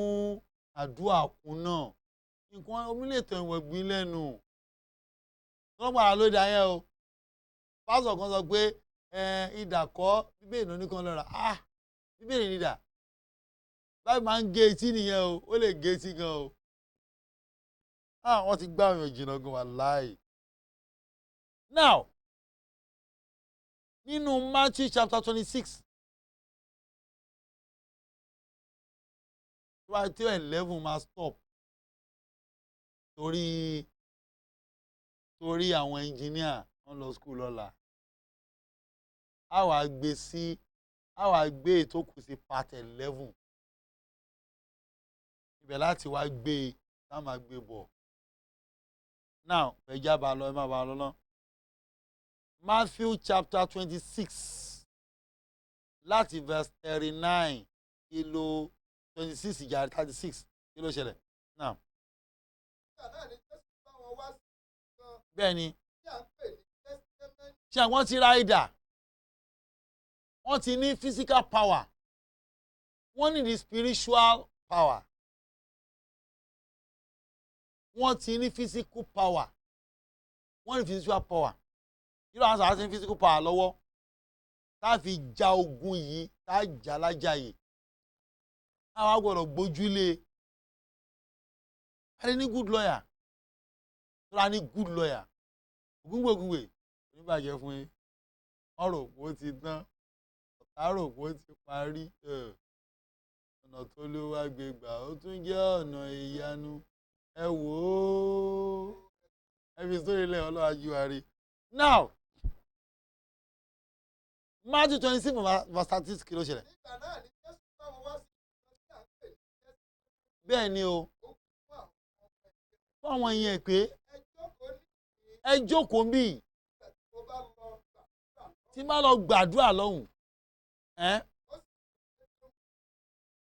àdúrà kún náà, nǹkan omi lè tẹ̀ wọ̀n gbin lẹ́nu. Wọ́n padà ló dá yẹn o. Pásọ̀ kan sọ pé idà kọ́, Bíbélì ló ní kan lọ́ra. Ah, Bíbélì ní idà báyìí máa ń gé etí nìyẹn o, ó lè gé etí gan o. Ah, wọ́n ti gbá àwọn èèyàn jìnnà gan, wàláì. Now, nínú Matthew chapter 26, tó 11 máa stop torí àwọn engineer wọ́n lọ school lọ́la. A wàá gbé sí, a wàá gbé ètò kù sí part 11. Ibẹ̀ láti wá gbé e, tá a máa gbé bọ̀. Now, ẹja bá lọ, ẹ má bá lọ ná. Matthew chapter 26 láti verse 39, kí ló, 26 ìjà 36, kí ló ṣẹlẹ̀ now? Nígbà náà ni Jésù bá wọn wá sí ibi kan Bẹ́ẹ̀ ni. tí à ń pè ní Gẹ́sítémánì. Ṣé àwọn ti ra idà, wọ́n ti ní physical power, wọ́n ní the spiritual power. Wọ́n ti ní physical power, wọ́n ní spiritual power. Yíyá àwọn sàrà ti ní physical power lọ́wọ́. Tá a fi ja ogun yìí, tá a jà lájàyè, àwa gbọ́dọ̀ gbójúlé a ní good lawyer tó a ní good lawyer. Ògúngbògúngbè oníbàjẹ́ fún yín. Wọ́n rò pé ó ti tán, ọ̀tá rò pé ó ti parí. Ọ̀nà tó ló wá gbé gbà, ó tún jẹ́ ọ̀nà ìyanu. Ẹ wò ó, ẹ fi sórí ilẹ̀ ọlọ́wà jíwárí. Now, Matthew 26 verse 36, kí ló ṣẹlẹ̀? Nígbà náà ni Jésù bá wọn wá sí ìlú tí à ń pè ní Jésù. Bẹ́ẹ̀ ni o. Ó kú fún àwọn ọmọ ẹ̀yìn rẹ̀. Fún àwọn yẹn pé ẹ jókòó níhìn ẹ jókòó ń bì nígbà tí mo bá lọ gbàdúrà. Tí má lọ gbàdúrà lọ́hùn ẹ́. Ó sì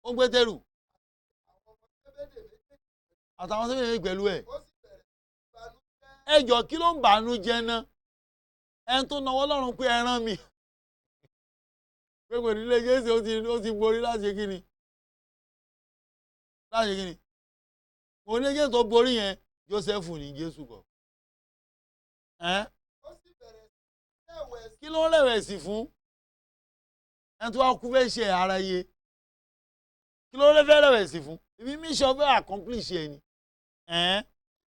Ó ń Pétérù àwọn ọmọ Sébédè méjèèjì àtàwọn sẹ́fẹ̀ẹ́ pẹ̀lú ẹ̀. Ó sì bẹ̀rẹ̀ sí banújẹ́. Ẹ jọ, kí ló ń bàánú jẹ́ ná? Ẹni tó nawọ́ lọ́rùn pé ẹ rán mi pé kò nílé Jésù, ó ti borí láti ṣe kíni, láti ṣe kíni. Kò nílé Jésù tó borí yẹn, Jósẹ́fù ní Jésù kọ ẹ́. Ó sì bẹ̀rẹ̀ sí rẹ̀wẹ̀sì. Kí ló ń rẹ̀wẹ̀sì fún? Ẹni tó wá kú fẹ́ ṣe ara iye, kí ló ń fẹ́ rẹ̀wẹ̀sì fún? Ibi mission fẹ́ accomplish ẹ ni ẹ́.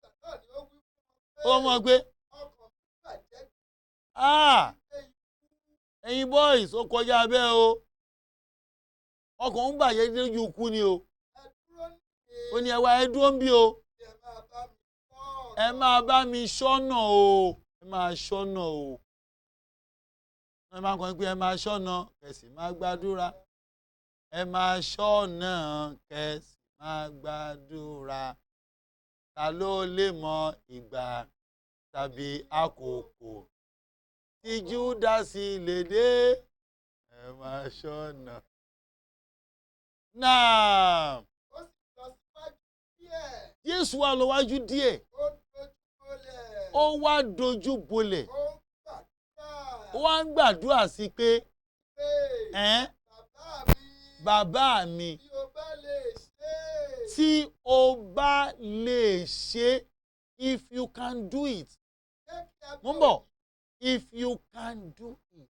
Nígbà náà ni ó wí fún Ó wọn mọ̀ pé pé ọkàn mi bàjẹ́ ah dé ikú. Ẹ̀yin boys, ó kọjá abẹ́ o. Ọkàn ń bàjẹ́ lójú ikú ni o. Ẹ dúró níhìn Ó ní ẹ wá, ẹ dúró ń bí o. ẹ máa bá mi ṣọ́ Ẹ máa bá mi ṣọ́nà o, ẹ máa ṣọ́nà o. Ẹ máa kọ́ pé ẹ máa ṣọ́nà, kẹ̀sì máa gbàdúrà. Ẹ máa ṣọ́nà, kẹ̀sì máa gbàdúrà. Ta ló lè mọ ìgbà tàbí àkókò tí Júdásì lè dé? Ẹ máa ṣọ́nà. Náà Ó sì lọ síwájú díẹ̀. Jésù wá lọ wájú díẹ̀. Ó dojú bolẹ̀. Ó wá dojú bolẹ̀. Ó ń gbàdúrà. Ó wá ń gbàdúrà sí pé pé ẹ́n bàbá mi, bàbá mi, bí o bá lè ṣe é, tí o bá lè ṣe, if you can do it. Jẹ́ kí a Mo ń bọ̀. If you can do it.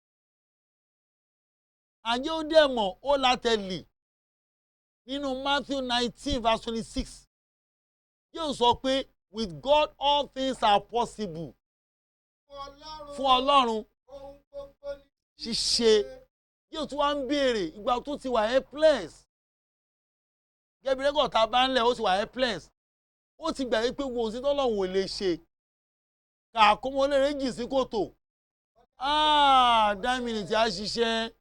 Àjẹ́ ó dẹ̀ mọ̀ ó látẹ̀lì nínú Matthew 19 verse 26 yóò sọ pé with God all things are possible. Fún Ọlọ́run, Fún Ọlọ́run ohun gbogbo ní ṣíṣe. Yóò tún wá ń béèrè ìgbà tó ti wà helpless gẹ́bí rẹ́gọ̀ tá a bá ń lẹ̀, ó ti wà helpless, ó ti gbà pé wo sí tọ́lọ́hún ò lè ṣe kàkómọlẹ́rẹ́ jì sí kòtò. Ah, 9 minutes á ṣiṣẹ́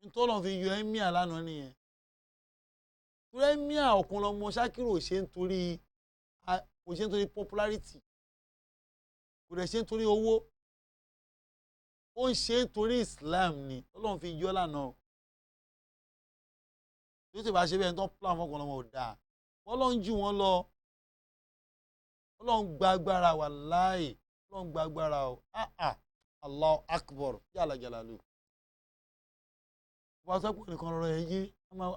ntọ́lọ́ fi yọ emir lánàá nìyẹn. Torí emir ọ̀kan lọmọ Ṣakiru ò ṣe ń torí, kò ṣe ń torí popularity, kò dẹ̀ ṣe ń torí owó, ó ń ṣe é torí Islam ni. Ọlọ́run fi yọ lánàá. Tó sì bá ṣe bẹ́ẹ̀ tó plan fún ọ̀kan lọmọ ò dáa. Ọlọ́run jù wọ́n lọ. Ọlọ́run gba agbára, wàláì, Ọlọ́run gba agbára o. Ah ah, Allahu Akbar, yàrá jàlálù. Wọ́n sọ pé nìkan lọ́rọ̀ ẹ̀ yé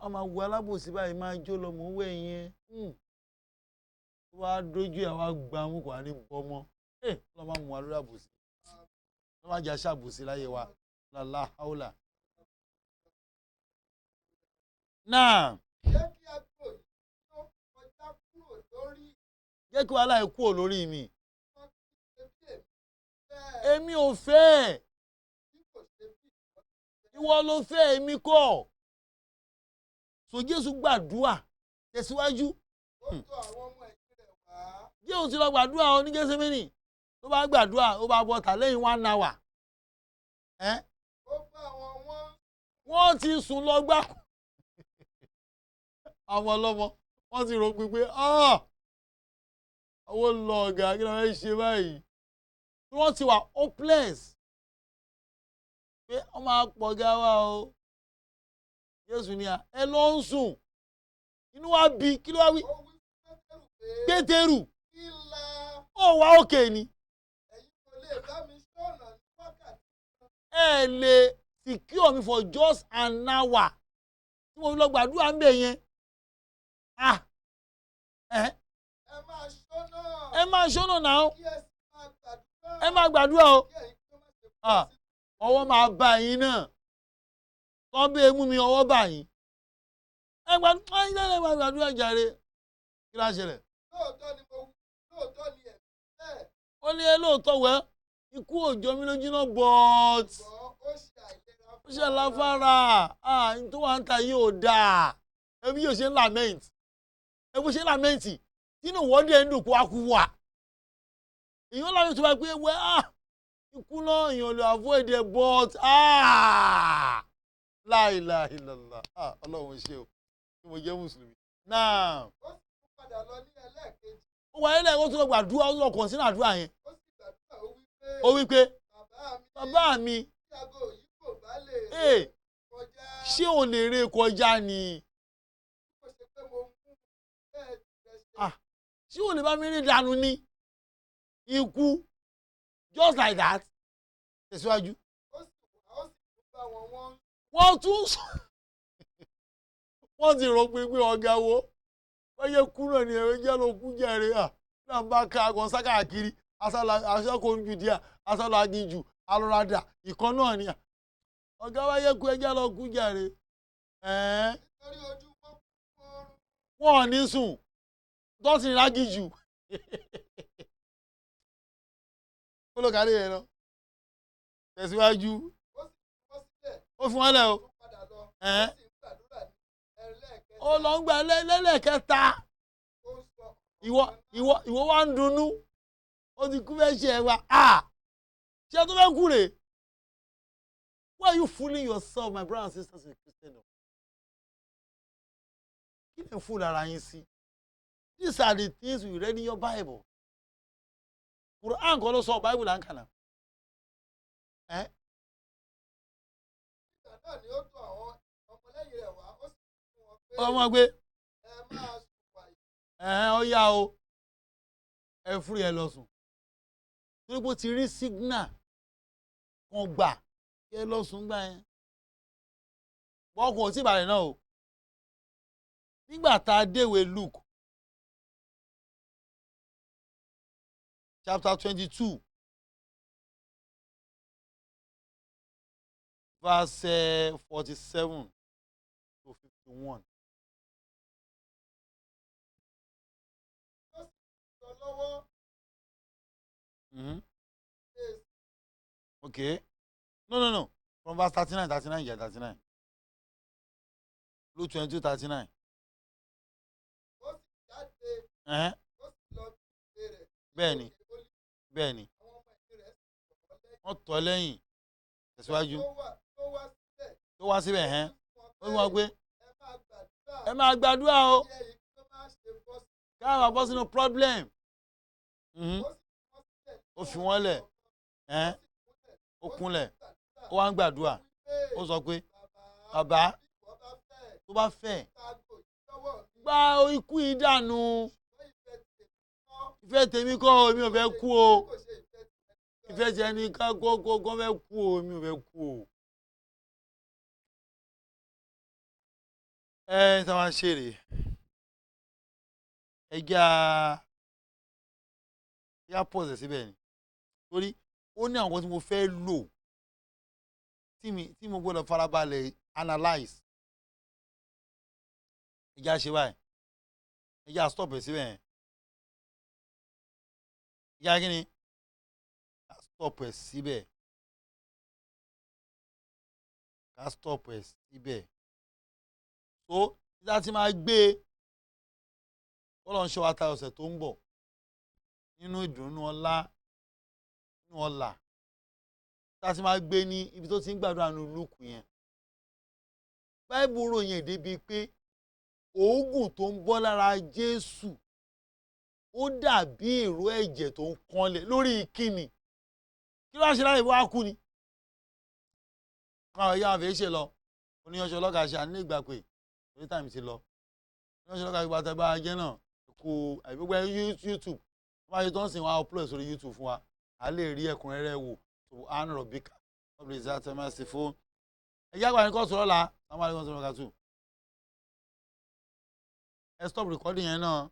a máa wo alábòsí báyìí, máa jó lọ, mò ń wẹ̀ yẹn tó bá dójú ẹ̀ wá gbà mú, kò wá ní bọ́mọ́ ẹ̀. Ọlọ́run máa mú wa lórí àbòsí, ọlọ́run máa jẹ́ aṣáàbòsí láyé wa lálá haúlà. Náà Jẹ́ kí ago yìí tó kọjá kúrò lórí jẹ́ kí wàhálà yìí kúrò lórí mi. wọn kì í ṣe bí èmi fẹ́, Èmi ò fẹ́ ẹ̀, bí kò ṣe bí ìwọ ti fẹ́. Ìwọ ló fẹ́, èmi kọ́. So Jésù gbàdúrà tẹ̀síwájú. Ó tọ̀ àwọn ọmọ ẹ̀yìn rẹ̀ wá. Jésù ti lọ gbàdúrà ọ ní Gẹ́sẹ́mínì, ló bá gbàdúrà, ó bá bọ́ta lẹ́yìn one hour ẹ́. Ó bá wọn wọ́n Wọ́n ti sùn lọ gbáko. Àwọn ọlọ́mọ wọ́n ti rò pé àwọn lọ ọ̀gá, kí ló fẹ́ ṣe báyìí? Wọ́n ti wà hopeless pé wọ́n máa pọ̀ gá wa o. Jésù ni à ẹ lọ ń sùn. Inú wa bí, kí ló wá wí? Ó wí fún Pétérù pé Pétérù, kí la ó wà òkè ni. Ẹ̀yin kò lè bá mi ṣọ́nà ní wákàtí Ẹ lè secure me for just an hour tí mo fi lọ gbàdúrà ń bẹ̀ yẹn? Ah, ẹ Ẹ máa ṣọ́nà ẹ máa ṣọ́nà náà. Kí ẹ sì máa gbàdúrà Ẹ máa gbàdúrà o. Kí ẹ̀yin kí ó má ṣe Ah, ọwọ́ máa bá yín náà. Tọ́ bí emú mi, ọwọ́ bá yín. Ẹ gbàdúrà jàre. Kí ló ń ṣẹlẹ̀? Lóòótọ́ ni mo wí, lóòótọ́ ni ẹ̀mí bẹ́ẹ̀. Ó ní ẹ lóòótọ́, wẹ́ ikú òjò mi lójú náà, but ṣùgbọ́n ó ṣe àìlera ó ṣe láfárà. Ah, n tó wà ń ta yìí ò dáa. Ẹbí yóò ṣe ń lament, ẹbí ṣe ń lament tínú ìwọ́de ẹ̀ ń dùn kó wá kú wà. Èèyàn lament tó bá pé wẹ́, ah, ikú náà èèyàn lè avoid ẹ̀, but ah, la ilaha illallah. Ah, Ọlọ́run ṣe o tí mo jẹ́ mùsùlùmí náà. Ó sì tún padà lọ ní ẹlẹ́ẹ̀kejì. Ó wà nílẹ̀, ó tún lọ gbàdúrà, ó tún lọ kàn sínú àdúrà yẹn. Ó sì gbàdúrà, ó wí pé, Ó wí pé, bàbá mi, bàbá mi, tí aago yìí kò bá lè ee kọjá, ṣé ò lè ré kọjá ni? Kò ṣe pé mo mú bẹ́ẹ̀ tirẹ̀ ṣe. Ah, ṣé ò lè bá mi rí dànù ni ikú, just like that? Tẹ̀síwájú. Ó sì wá, ó sì tún bá wọn, wọ́n Wọ́n tún sọ, wọ́n ti rò pé ọ̀gá wo wọ́n yẹ kú náà ni, ẹ̀rọ jẹ́ ló kú jẹ́rìí à náà bá ká àgọ́ sákàkiri aṣọ́kò jùdíà, aṣọ́lọ aginjù alọ́radà ìkan náà ni ọ̀gá wa yẹ kú, ẹjẹ́ lọ kú jẹ́rìí ẹ̀ẹ́n. Nítorí ojú wọn kún fún oorun. Wọ́n ò ní sùn tọ́sí lágìjù kó ló kárí yẹn lọ. Tẹ̀síwájú. Ó sì fi wọ́n sílẹ̀. Ó fi wọ́n lẹ̀ o. Ó padà lọ. Ẹ̀ẹ́n. Ó sì ń gbàdúrà ní ẹlẹ́ẹ̀kẹta. Ó lọ ń gbà lẹ́lẹ́kẹta. Ó ń sọ Ìwọ ìwọ wá ń dunnú, ó ti kú, fẹ́ ṣe ẹ wa. Ah, ṣé tó fẹ́ kú rè? Why are you fooling yourself, my brothers and sisters in Christendom? Kí lè fool ara yín sí? These are the things we read in your Bible. Quran kọ́ ló sọ Bible là ń kà náà ẹ. Nígbà náà ni ó tọ̀ àwọn ọmọlẹ́yìn rẹ̀ wá, ó sì wí fún wọn pé, Ọmọ gbé ẹ máa sùn wàyí. Ẹ̀hẹ́n, ó yá o, ẹ fúri, ẹ lọ sùn, torí pé ó ti rí signal kan gbà kí ẹ lọ sùn gbà yẹn. Bọ́ọ̀kùn ò tí ì balẹ̀ náà o. Nígbà tá a déwèé Luke chapter 22 verse 47 to 51. Ó sì lọ lọ́wọ́. Èsì. Okay. No, no, no. From verse 39, 39, yeah, 39. Luke 22, 39. Ó sì jáde, ó sì lọ sí ilé rẹ̀ Bẹ́ẹ̀ni, òkè Ólífì. Bẹ́ẹ̀ni. Àwọn ọmọ ẹ̀yìn rẹ̀ sì tọ̀ ọ́ lẹ́yìn. Wọ́n tọ̀ ọ́ lẹ́yìn. Tẹ̀síwájú. Tó wá síbẹ̀, Tó wá síbẹ̀, ẹ̀hẹ́n. ó wí fún Ó wí wọn pé, ẹ máa gbàdúrà, ẹ máa gbàdúrà o, kí ẹ̀yin kí ó má ṣe bọ́ sí. Káwọn bọ́ sínú problem. Ó sì fi wọ́n sílẹ̀ Ó fi wọ́n lẹ̀. ní Ẹ̀hẹ́n. ọ̀kan. Ó Ó sì kúnlẹ̀. kúnlẹ̀, Ó wá ń gbàdúrà. ó wí pé, Ó sọ pé, bàbá, bàbá, bí ìwọ bá fẹ́, tó bá fẹ́, gba aago yìí lọ́wọ́ mi. Gba ikú yìí dànù. Ṣùgbọ́n ìfẹ́ tèmi kọ́, Ìfẹ́ tèmi kọ́ o, èmi ò fẹ́ kú o. bí kò ṣe ìfẹ́ tìrẹ nìkan. Ìfẹ́ tiẹ̀ ní ká kó kó kó fẹ́ kú o, èmi ò fẹ́ kú o. Ẹ tí wọ́n ṣe rèé, ẹ já yá pause ẹ̀ síbẹ̀ ni, torí ó ní àwọn tí mo fẹ́ lò tí mo gbọ́dọ̀ farabalẹ̀ analyse. Ẹ já ṣe báyìí, ẹ já stop ẹ̀ síbẹ̀ yẹn. Ẹ já kí ni, ká stop ẹ̀ síbẹ̀, ká stop ẹ̀ síbẹ̀. So títí a ti máa gbé e, kọ́lọ́ ń ṣọ́ wa ta ọ̀sẹ̀ tó ń bọ̀ nínú ìdùnnú ọlá, nínú ọlà tá a ti máa gbé ní ibi tó ti ń gbàdúrà nínú Lúùkù yẹn. Báìbù ròyìn èdè bíi pé òógùn tó ń bọ́ lára Jésù, ó dàbí ìró ẹ̀jẹ̀ tó ń kánlẹ̀ lórí kíni. Kí ló wá ṣe láyé? Wá kú ni káwọn ẹ̀yà àfẹ́ ṣe lọ oníyanṣẹ́ ọlọ́kà ṣe àní ìgbà pé orí time ti lọ. Oníyanṣẹ́ ọlọ́kà gba tẹ́ bá jẹ́ náà kó àbí gbogbo ẹ YouTube wọ́n bá ṣe tó ń sìn, wọn á upload sórí YouTube fún wa, a lè rí ẹ̀kúnrẹ́rẹ́ wò. Subhana rabbika rabbil izzati amma yasifun. Ẹ̀yà àgbà ní kò sọ̀rọ̀ la àwọn àlejò sọ̀rọ̀ kàtó. Ẹ stop recording yẹn náà.